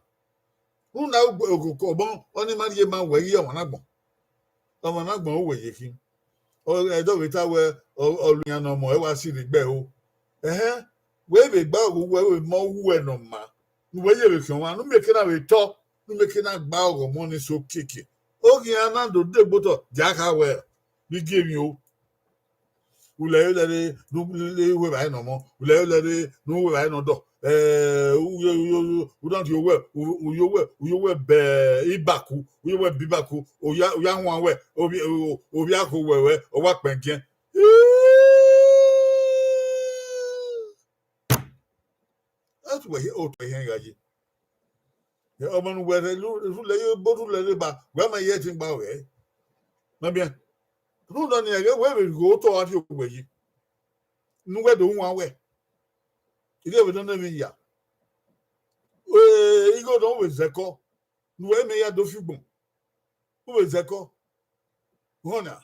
Rhunmwuda okoko ọmọ, ọnii ma rhie ma wẹ ghi ọmwa na agbọn. Ọmwa na agbọn uwẹ ye khin. Ọ, ẹdẹ ọ vbe ta wẹ, ọ, ọ lu iran ne ọmọ ẹ wa si rre igbe ẹro. Ẹhẹn, wẹ vbe gba ọghe uwẹ, wẹ ma ọghe uwẹ ne ọ maa. Ne uwẹ ye vbe khian ọmwa, ne u mieke na vbe tọ, ne u mieke na gba ọghe ọmọ ni so kiekie. Oghian na do de gbe otọ, dia kha wẹ, vbe gie emwi o. Ulẹ yo lẹre, ne u le uwu evbare ne ọmọ, ulẹ yo lẹre, ne u wu evbare ne ọdọ. Eh, u yo, u yo, u, u na rhie owẹ, u, u yo wẹ, u yo wẹ bẹ ibaku, u yo wẹ bẹ ibaku, u ya, u ya huan wẹ, ovbi, o, ovbi akho wẹ wẹ, ọ wa kpẹn giẹn. Ẹ tu wẹ hiẹ, otọ ihẹn gha ye. Ọmọ ne uwẹ rhe rhulẹ ye ebo rhulẹ rre ba, wẹ ma ye ẹtin gba ruẹ. Ma biẹn. Rhunmwuda ọnii ẹghẹ wẹ vbe ghe otọ gha rhie owẹ yi. Ne uwẹ do huan wẹ. Irẹn vbe nọ ne emwi ya. Eh, igho nọ vbe zẹkọ. Ne uwẹ mẹ ya do fi ugbọn. U vbe zẹkọ. Họn na.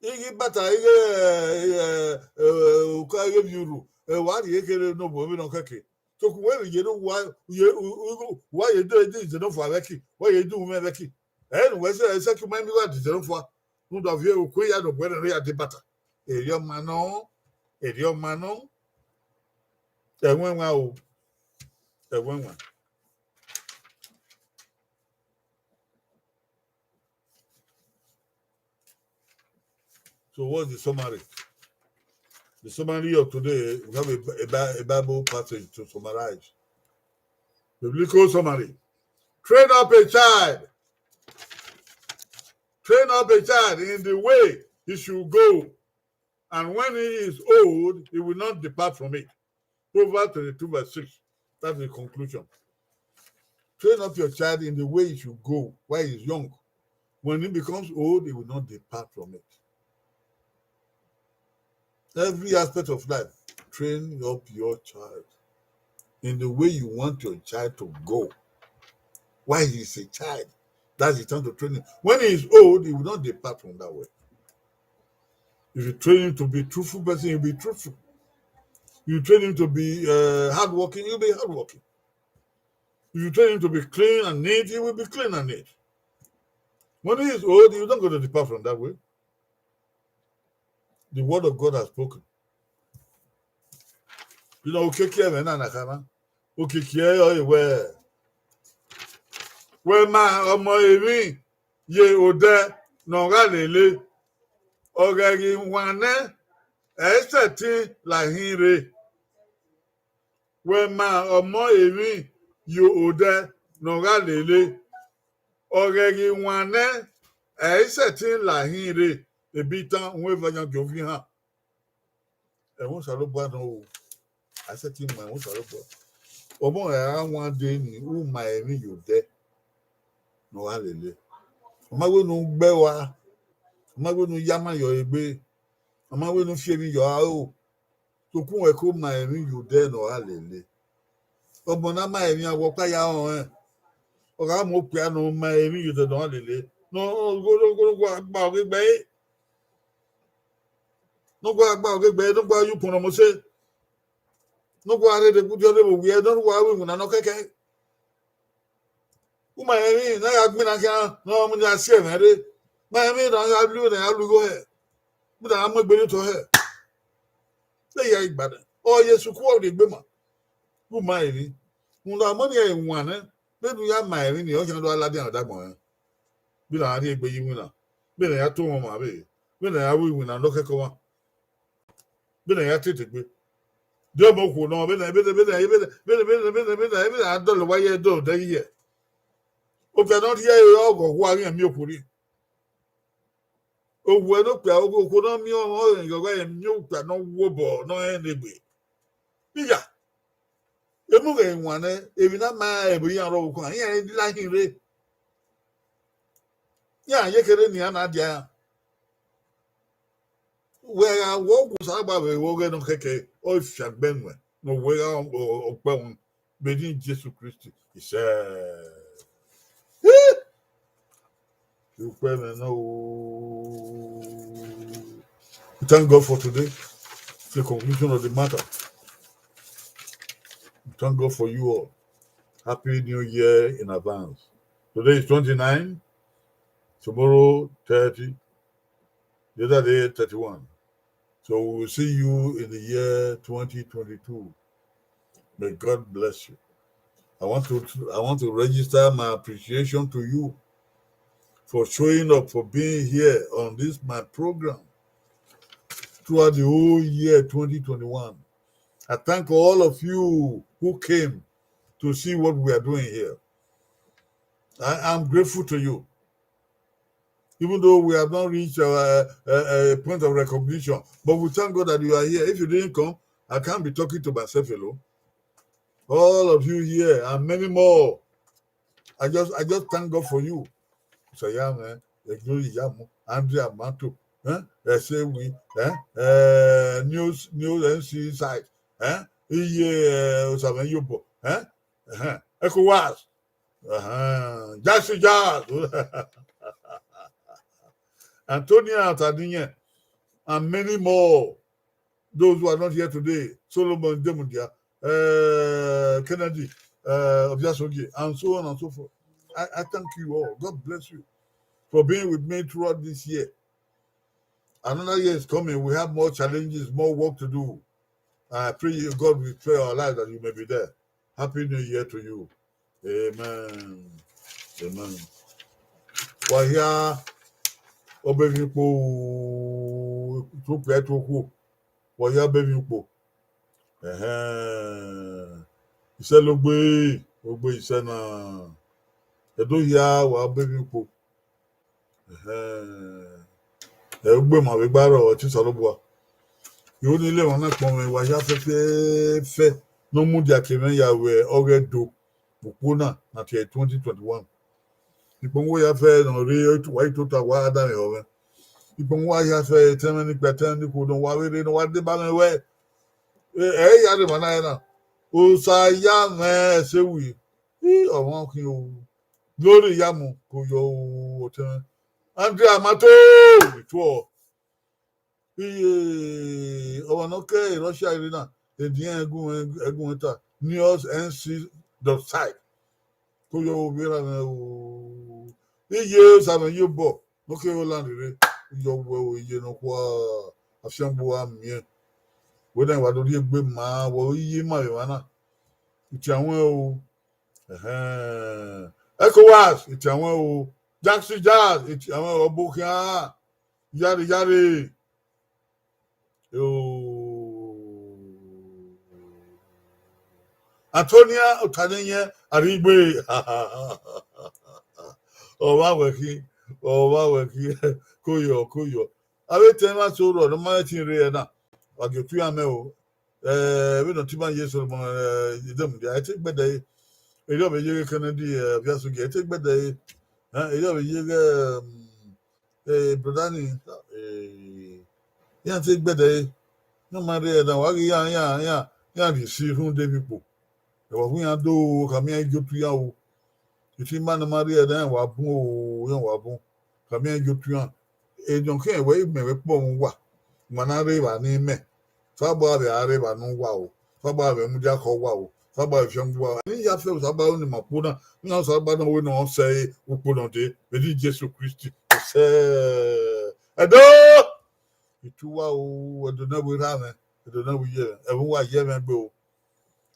Ighe ibata, ighe, eh, eh, uka, ighe vbiurhu, eh, wa rhie kherhe ne ovbi mwẹ nọ kẹkẹ. Sokpan uwẹ vbe ye ne uwa ye, u, u, uwa ye do, do ize nọ fua vbe ẹki, uwa ye do umwẹ vbe ẹki. Ẹ ne uwẹ sẹ, sẹ ke ima emiwa do ize nọ fua. Rhunmwuda ovbi okue ya nọ, uwẹ rẹn ya debata. Erriọ ma nọ, erriọ ma nọ. Ẹwẹn wan o. Ẹwẹn wan. So what's the summary? The summary of today, we have a, a, Bi- a Bible passage to summarize. Biblical summary. Train up a child. Train up a child in the way he should go. And when he is old, he will not depart from it. Proverbs twenty-two verse six. That's the conclusion. Train up your child in the way he should go while he is young. When he becomes old, he will not depart from it. Every aspect of life, train up your child. in the way you want your child to go while he is a child. That's the time to train him. When he is old, he will not depart from that way. If you train him to be truthful person, he'll be truthful. You train him to be uh, hardworking, he'll be hardworking. If you train him to be clean and neat, he will be clean and neat. When he is old, he is not going to depart from that way. The word of God has spoken. You know, okiekie ẹmwẹ na na khama. Okiekie ẹre ọre wẹ, wẹ ma ọmọ emwi ye odẹ ne ọ gha lele, ọ ghẹ ghi wan nẹ, ẹ i sẹtin la hin rre. Wẹ ma ọmọ emwi ye odẹ ne ọ gha lele, ọ ghẹ ghi wan nẹ, ẹ i sẹtin la hin rre. Ebi tan, uhunmwu eva yan gie ovbi han. Ẹmwẹ Osanobua nọ o, a sẹtin ma ẹmwẹ Osanobua. Ọmọ ra wan dee ni, u ma emwi ye odẹ ne ọ gha lele. Ọ ma wẹ ne u gbe ẹe ua, ọ ma wẹ ne u ya ama yọ egbe, ọ ma wẹ ne u fi emwi yọ aro. Sokpan uwẹ ke u ma emwi ye odẹ ne ọ gha lele. Ọmọ ne a ma emwi, a wẹ ọkpa ya rẹn ọnrẹn. Ọ gha mu okpia ne ọ ma emwi ye odẹ ne ọ gha lele, ne ọ gha gba ọghe gbe ẹre. Ne ọ gha gba ọghe gbe ẹre, ne ọ gha ye ukpọn ne ọ mose. Ne ọ gha rre degbe udiọ rre vbe owiẹ, ne ọ gha ru iwinna nọ kẹkẹ. U ma emwi ne a ya gbinna khian ne ọ mu ya si ẹmwẹ rre. Ma emwi ne a ya lu, ne a ya lu igho hẹ. Mu da mu egbe ne otọ hẹ. Te ya igba nẹ. Ọ Jesu ku ọ rhie egbe ma. U ma emwi. Rhunmwuda ọmọ ni ẹre wan nẹ. Vbene u ya ma emwi ni, ọ khian do gha ladian ọdọ agbọn rẹ. Vbene a rhie egbe ye iwinna. Vbene a ya to ọmwa vbe. Vbene a ya ru iwinna nọ kẹkẹ ọmwa. Vbene a ya tete egbe. Diọmọ okhuo nọ, vbene, vbene, vbene, vbene, vbene, vbene, vbene, vbene, vbene a dọlọ wa ye dọlọ odẹ ye. Okpia ne ọ rhie ẹre ọghọ, wa ghi miẹn okhuo rrie. Owẹ ne okpia, okhuo ne ọ miẹn ọmọ, ọ rẹn ghọghọ, ẹ miẹn okpia ne ọ wu obọ, ne ọ rẹn ne egbe. Iya, emu ghẹ wan nẹ, emwi na ma ẹvbo iran rrọọ okhuo, iran i la hin rre. Iran ye kherhe ne iran na dia iran. Wẹ gha wẹ Osanobua vbe vbe ọghe nọ kẹkẹ, ọ fiangbe nuẹn, ne ọ wẹ gha ọkpẹvọn vbe eni Jesu Kristi. Isẹ. Ukpẹ mwẹ nọ o. We thank God for today. The conclusion of the matter. We thank God for you all. Happy New Year in advance. Today is twenty-nine, tomorrow thirty, the other day thirty-one. So we will see you in the year twenty twenty-two. May God bless you. I want to, I want to register my appreciation to you for showing up, for being here on this my program throughout the whole year twenty twenty-one. I thank all of you who came to see what we are doing here. I am grateful to you. Even though we have not reached a, a, a point of recognition, but we thank God that you are here. If you didn't come, I can't be talking to myself alone. All of you here and many more. I just, I just thank God for you. Sayame, Glory Yamu, Andrea Manto, eh? Esewi, eh? Eh, News, News N C site, eh? Iye, eh, Osame Yobo, eh? Uh-huh. ECOWAS, uh-huh. Jazzy Jazz, Antonia Tadinye, and many more. Those who are not here today, Solomon Demundia, uh, Kennedy, uh, Obiasogie, and so on and so forth. I, I thank you all. God bless you for being with me throughout this year. Another year is coming. We have more challenges, more work to do. I pray you, God will spare our life that you may be there. Happy New Year to you. Amen. Amen. Wa hia ọbe emwi ukpo, tupu ẹtuokhuo. Wa hia ọbe emwi ukpo. Ẹhẹn. Isẹ logbe, ogbe isẹ na. Ẹdo hia wa ọbe emwi ukpo. Ẹhẹn. Ẹ, ugbẹn ma vbe gba rrọọ, ẹtin Osanobua. Iho ni le emwa na kpọnmwẹ, wa hia fẹfẹfẹ ne ọ mudia ke mwẹ ya vbe ọghe Ẹdo vbe ukpo na, na tie twenty twenty-one. Ikpọnmwẹ ya fẹ ne ọ rre, wa i tota, wa danmwehọ mwẹ. Ikpọnmwẹ wa hia fẹ, etẹn mwẹ ni kpẹ, etẹn mwẹ ni khuo, ne wa vbe rre, ne wa deba mwẹ wẹ, ẹ, ẹ i ya rre emwa na ẹre na. Osa ya mwẹ ẹse wi. I ọmwa khin o. Glory ya mu ko yọ o, ọtẹn mwẹ. Andrea Mato, ituọ. Iye, ọmwa ne ọ ke Russia rre na, edian ẹguẹn, ẹguẹn ta, news N C dot site. Ko yọ o vbe ra mwẹ o. Iye, Osa mwẹ ye obọ, ne ọ ke Holland rre, yọ wẹ o, iye nọkhua, afiangbe uwa miẹn. Wẹ na wa do rhie egbe ma, wẹ iye ma vbe emwa na. Itianwẹ o. Ẹhẹn. ECOWAS, itianwẹ o. Jackson Jazz, itianwẹ o, ọbo khian. Yare, yare. Oh. Antonia Otanẹyẹn Arigbe. Ọ vba wẹ khin, ọ vba wẹ khin, ko yọ, ko yọ. Avbe etẹn mwa so rrọọ ne ọ ma rẹtin rre ẹna, wa gie otu iran mẹ o. Eh, vbene ọtẹn ima ye Solomon, eh, Idemudia, ẹ i te gbẹdẹ ẹre. Erriọ vbe ye ghe Kennedy, eh, Oviasogie, ẹ i te gbẹdẹ ẹre. Eh, erriọ vbe ye ghe, um, eh, brother ni, eh, iran te gbẹdẹ ẹre. Iran ma rre ẹna, wa ghi iran, iran, iran, iran rhie isi rhunmwuda emwi kpo. Ẹvbo ọvbehe iran do, khama iran gie otu iran o. Iti ima ne ọ ma rre ẹna, iran wa bun o, iran wa bun. Khama iran gie otu iran. Emwi ne ọ khian wẹ, imẹ vbe kpọ mwẹ uwa, ma na rre evba ne imẹ. Osanobua vbe a rre evba ne uwa o. Osanobua vbe mudia khọ uwa o. Osanobua vbe fiangbe uwa. Ne I ya fe Osanobua ne ima ukpo na, ne Osanobua na wẹ ne ọ sẹ ukpo nọ dee, vbe eni Jesu Kristi. Sẹ. Ẹdo! Ituwa o, Ẹdo ne ẹvbo erha mwẹ, Ẹdo ne ẹvbo iye mwẹ, ẹvbo uwa ye mwẹ gbe o.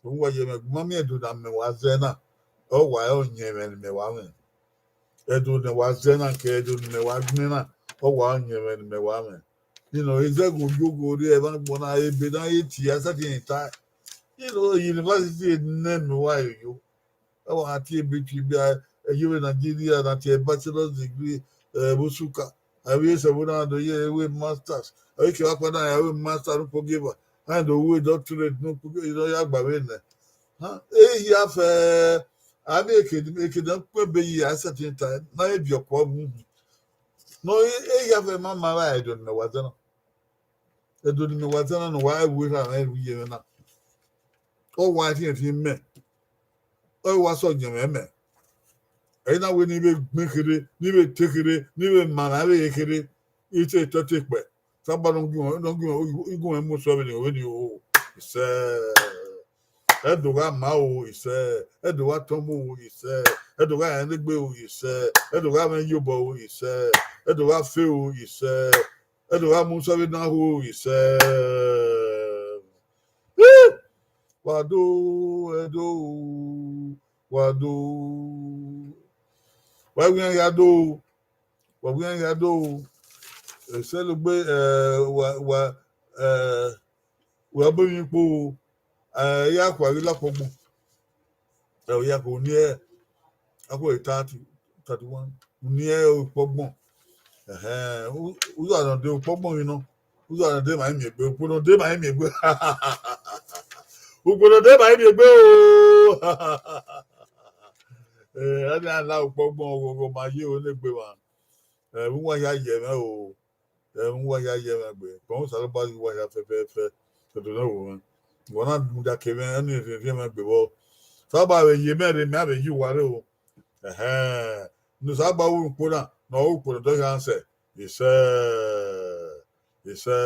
Uwa ye mwẹ gbe, ma miẹn Ẹdo ne mẹ wa zẹ na, ọ wa ọyẹnmwẹ ne mẹ wa mwẹ. Ẹdo ne wa zẹ na, ke Ẹdo ne mẹ wa gbẹn na, ọ wa ọyẹnmwẹ ne mẹ wa mwẹ. You know, izẹghe oyogo rre ẹmwẹ agbọn na, ebe na ye tie, a sẹtin ta. You know, university nẹ mẹ wa yoyo. Ẹ wa tie ebe tie ebe, a, ẹ ye vbe Nigeria na tie bachelor's degree, ẹ, vbe Nsukka. Avbe sẹ vbe na do ye ru masters. Avbe kevbe akpa na ya ru masters ne ukpogieeva. A do ru doctorate ne ukpogieeva, ne ọ ya gba vbe nẹ. Ha, ehia fẹ, a miẹn eke, eke ne ọ kpẹn ebe yi, a sẹtin ta, ne a ye viọ ọkua mu. No, ehia fẹ ma ma vba Ẹdo ne mẹ wa zẹ na. Ẹdo ne mẹ wa zẹ na, ne uwa ru erha mwẹ, ru iye mwẹ na. Ọ wa rhiẹnrhiẹn mẹ. Ọ wa sẹ ọyẹnmwẹ mẹ. Ẹ i na wẹ ne I vbe gbẹn kherhe, ne I vbe te kherhe, ne I vbe ma na vbe ye kherhe, I te tọ te kpẹ. Saba ne ọ gie mwẹ, ne ọ gie mwẹ, I gu mwẹ mu sẹ vbene, vbene o, isẹ. Ẹdo gha ma o, isẹ. Ẹdo gha tọn mu o, isẹ. Ẹdo gha rẹn negbe o, isẹ. Ẹdo gha mwẹ iyobọ o, isẹ. Ẹdo gha fe o, isẹ. Ẹdo gha mu sẹ vbe na ho, isẹ. Wa do, Ẹdo, wa do. Wa wi iran hia do. Wa wi iran hia do. Ẹsẹlugbe, eh, wa, wa, eh, wa bu emwi kpo, eh, ya kua ghi la kpọgbọn. Ẹ, ọ ya kho ni ẹ, a khuẹ thirty, thirty-one. Uni ẹ ukpọgbọn. Ẹhẹn, u-, uza nọ de ukpọgbọn ghi nọ. Uza nọ de ma i miẹn egbe, ukpo nọ de ma i miẹn egbe. Ukpo nọ de ma i miẹn egbe o. Eh, ẹni a la ukpọgbọn, oghogho ma ye o, ne egbe mwa. Eh, vbe uwa hia ye mwẹ o. Ẹ, uwa hia ye mwẹ gbe, kpọnmwẹ Osanobua ye uwa hia fẹfẹfẹ, Ẹdo ne ẹvbo mwẹ. Wa na mudia ke mwẹ, ẹni rhiẹnrhiẹn mwẹ gbe vbọ. Osanobua vbe ye mẹ rre, mẹ a vbe ye uwa rre o. Ẹhẹn. Ne Osanobua ru ukpo na, ne ọ ru ukpo ne ọ dọghe ansẹ. Isẹ. Isẹ.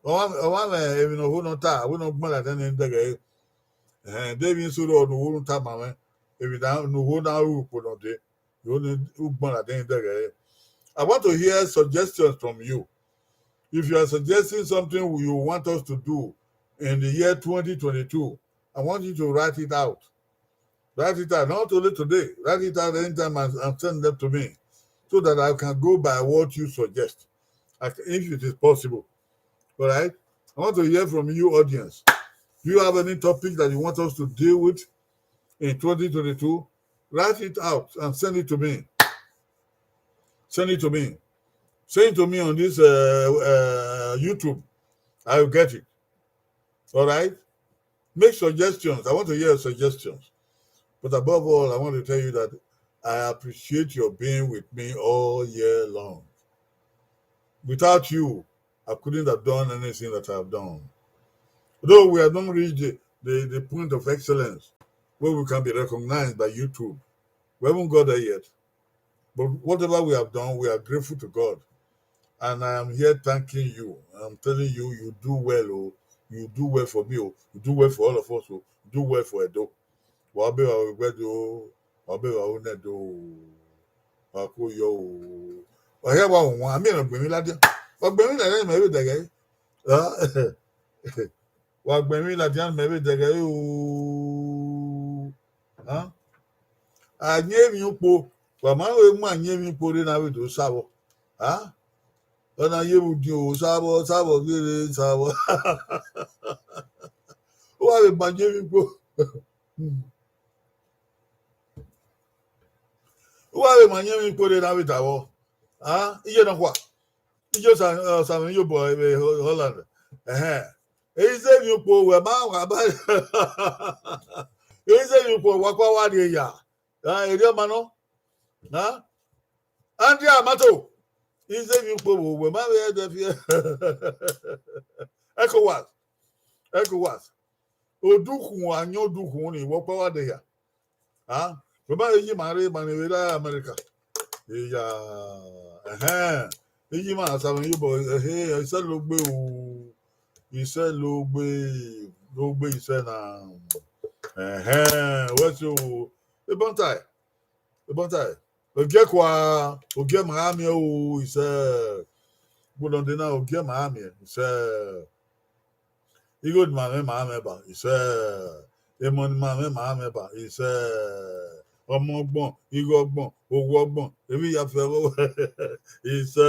Ọmwa, ọmwa mwẹ emwi ne ọ ho ne ọ ta, avbe ne ọ gbẹn ladian ne dẹghe ẹre. Ẹhẹn, de emwi eso rrọọ ne u ho ne u tama mwẹ, emwi ne u ho na ru ukpo ne ọ dee. You only, u gbọn ladian dẹghe. I want to hear suggestions from you. If you are suggesting something you want us to do in the year twenty twenty-two, I want you to write it out. Write it out, not only today. Write it out anytime and, and send them to me so that I can go by what you suggest, I can, if it is possible. All right? I want to hear from you, audience. Do you have any topic that you want us to deal with in twenty twenty-two? Write it out and send it to me. Send it to me. Send it to me on this, uh, uh, YouTube. I will get it. All right? Make suggestions. I want to hear suggestions. But above all, I want to tell you that I appreciate your being with me all year long. Without you, I couldn't have done anything that I've done. Though we have not reached the, the, the point of excellence where we can be recognized by YouTube. We haven't got there yet. But whatever we have done, we are grateful to God. And I am here thanking you. I'm telling you, you do well, oh. You do well for me, oh. You do well for all of us, oh. You do well for Edo. Wa be wa we do, wa be wa we ne do. Wa ko yo, oh. Wa ya wa wan, mi no gbe mi ladian. Wa gbe mi ladian, mẹ vbe dẹgẹ. Ah, wa gbe mi ladian, mẹ vbe dẹgẹ, oh. Ah? A yin emwi ukpo, wa ma vbe mu a yin emwi ukpo rre ne a vbe do sa vbọ. Ah? Ọ na ye vbe udion, o sa vbọ, sa vbọ, ghere sa vbọ. Uwa vbe ma yin emwi ukpo. Uwa vbe ma yin emwi ukpo rre ne a vbe da vbọ. Ah? Iye nọkhua. Iye Osa-, Osamẹ Iyobọ vbe Ho-, Holland. Ẹhẹn. Ẹ i zẹ emwi ukpo, wẹ ma wa ba. Ẹ i zẹ emwi ukpo, wa kua wa rrie ya. Ah, erriọ ma nọ. Ah? Andrea Amato. Ẹ i zẹ emwi ukpo vbo, wẹ ma vbe ẹdẹ fiẹ. ECOWAS. ECOWAS. Odukhunmwu, ayọn odukhunmwu ni, wẹ kua wa de ya. Ah? Wẹ ma vbe yi ima rre, ima ni vbe rre America. Iya, ẹhẹn. Iye ima Osamẹ Iyobọ, ẹhẹ, isẹ logbe o. Isẹ logbe, logbe isẹ na. Ẹhẹn, wẹ si o. Ebọntae. Ebọntae. Ogie kua, ogie ma gha miẹn o, isẹ. Gbọdọ de na, ogie ma gha miẹn, isẹ. Igho ni ma mwẹ, ma mwẹ ba, isẹ. Emọ ni ma mwẹ, ma mwẹ ba, isẹ. Ọmọ ọgbọn, igho ọgbọn, owa ọgbọn, emwi ya fẹ vbo. Isẹ.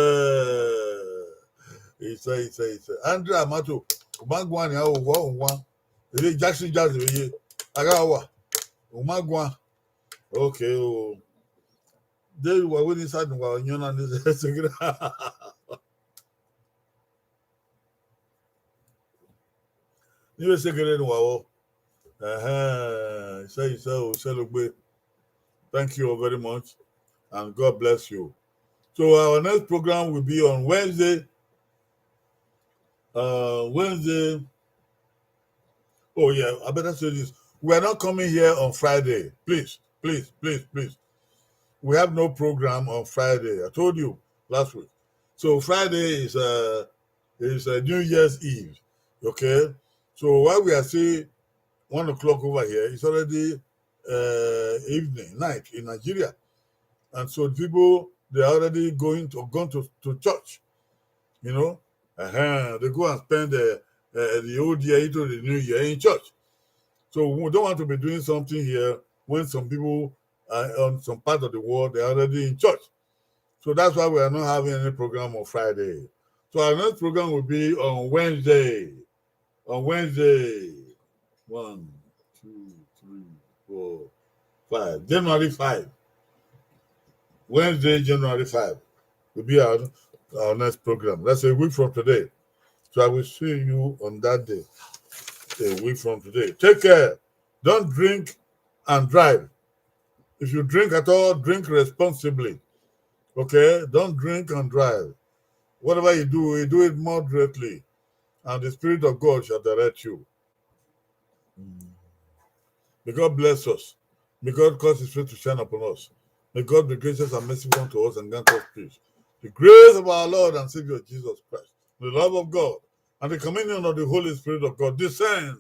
Isẹ, isẹ, isẹ. Andrea Amato, u ma guan nian, owa, owa. Ere Jackson Jazz vbe ye. A gha wa. U ma guan. Okay, o. De wa we ni sa nu wa yọn na ni se gre. Ni vbe se gere ne uwa vbọ. Ẹhẹn, isẹ, isẹ o, isẹ logbe. Thank you all very much, and God bless you. So our next program will be on Wednesday. Uh, Wednesday. Oh yeah, I better say this. We are not coming here on Friday. Please, please, please, please. We have no program on Friday. I told you last week. So Friday is, uh, is, uh, New Year's Eve. Okay? So while we are still one o'clock over here, it's already, uh, evening, night in Nigeria. And so people, they are already going to, gone to, to church. You know? Uh-huh. They go and spend, uh, uh, the old year into the new year in church. So we don't want to be doing something here when some people are on some part of the world, they're already in church. So that's why we are not having any program on Friday. So our next program will be on Wednesday. On Wednesday. One, two, three, four, five. January five. Wednesday, January five will be our, our next program. That's a week from today. So I will see you on that day, a week from today. Take care. Don't drink and drive. If you drink at all, drink responsibly. Okay? Don't drink and drive. Whatever you do, you do it moderately, and the Spirit of God shall direct you. Mm. May God bless us. May God cause his face to shine upon us. May God be gracious and merciful unto us and grant us peace. The grace of our Lord and Savior Jesus Christ, the love of God, and the communion of the Holy Spirit of God descend,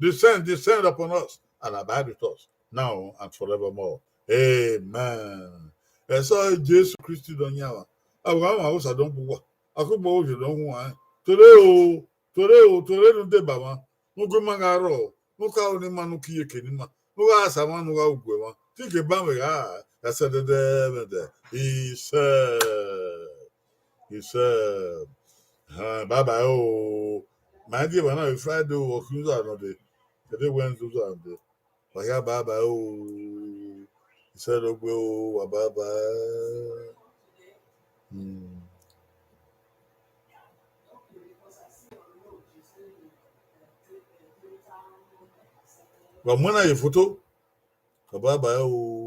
descend, descend upon us and abide with us now and forevermore. Amen. Ẹsọ Jesu Kristi dọ yan wa. Awa ma wo sa dọ bu wa. Akugbo wo je dọ hu wa. Tore o, tore o, tore nu deba wa. Nu gu ma gha rrọọ, nu ka ru ne ima, nu ka iyeke ne ima, nu gha sa mwa, nu gha ru ugbẹn mwa, te I ke ban mwẹ gha, ẹsẹ dẹdẹ mwẹ dẹ. Isẹ, isẹ. Hẹn, bye bye o. Ma die evba na vbe Friday o, ọ khian uza nọ dee. Ẹdẹ Wednesday uza nọ dee. Wa hia bye bye o. Isẹ logbe o, wa bye bye. Hmm. Wa mu na ye foto. Wa bye bye o.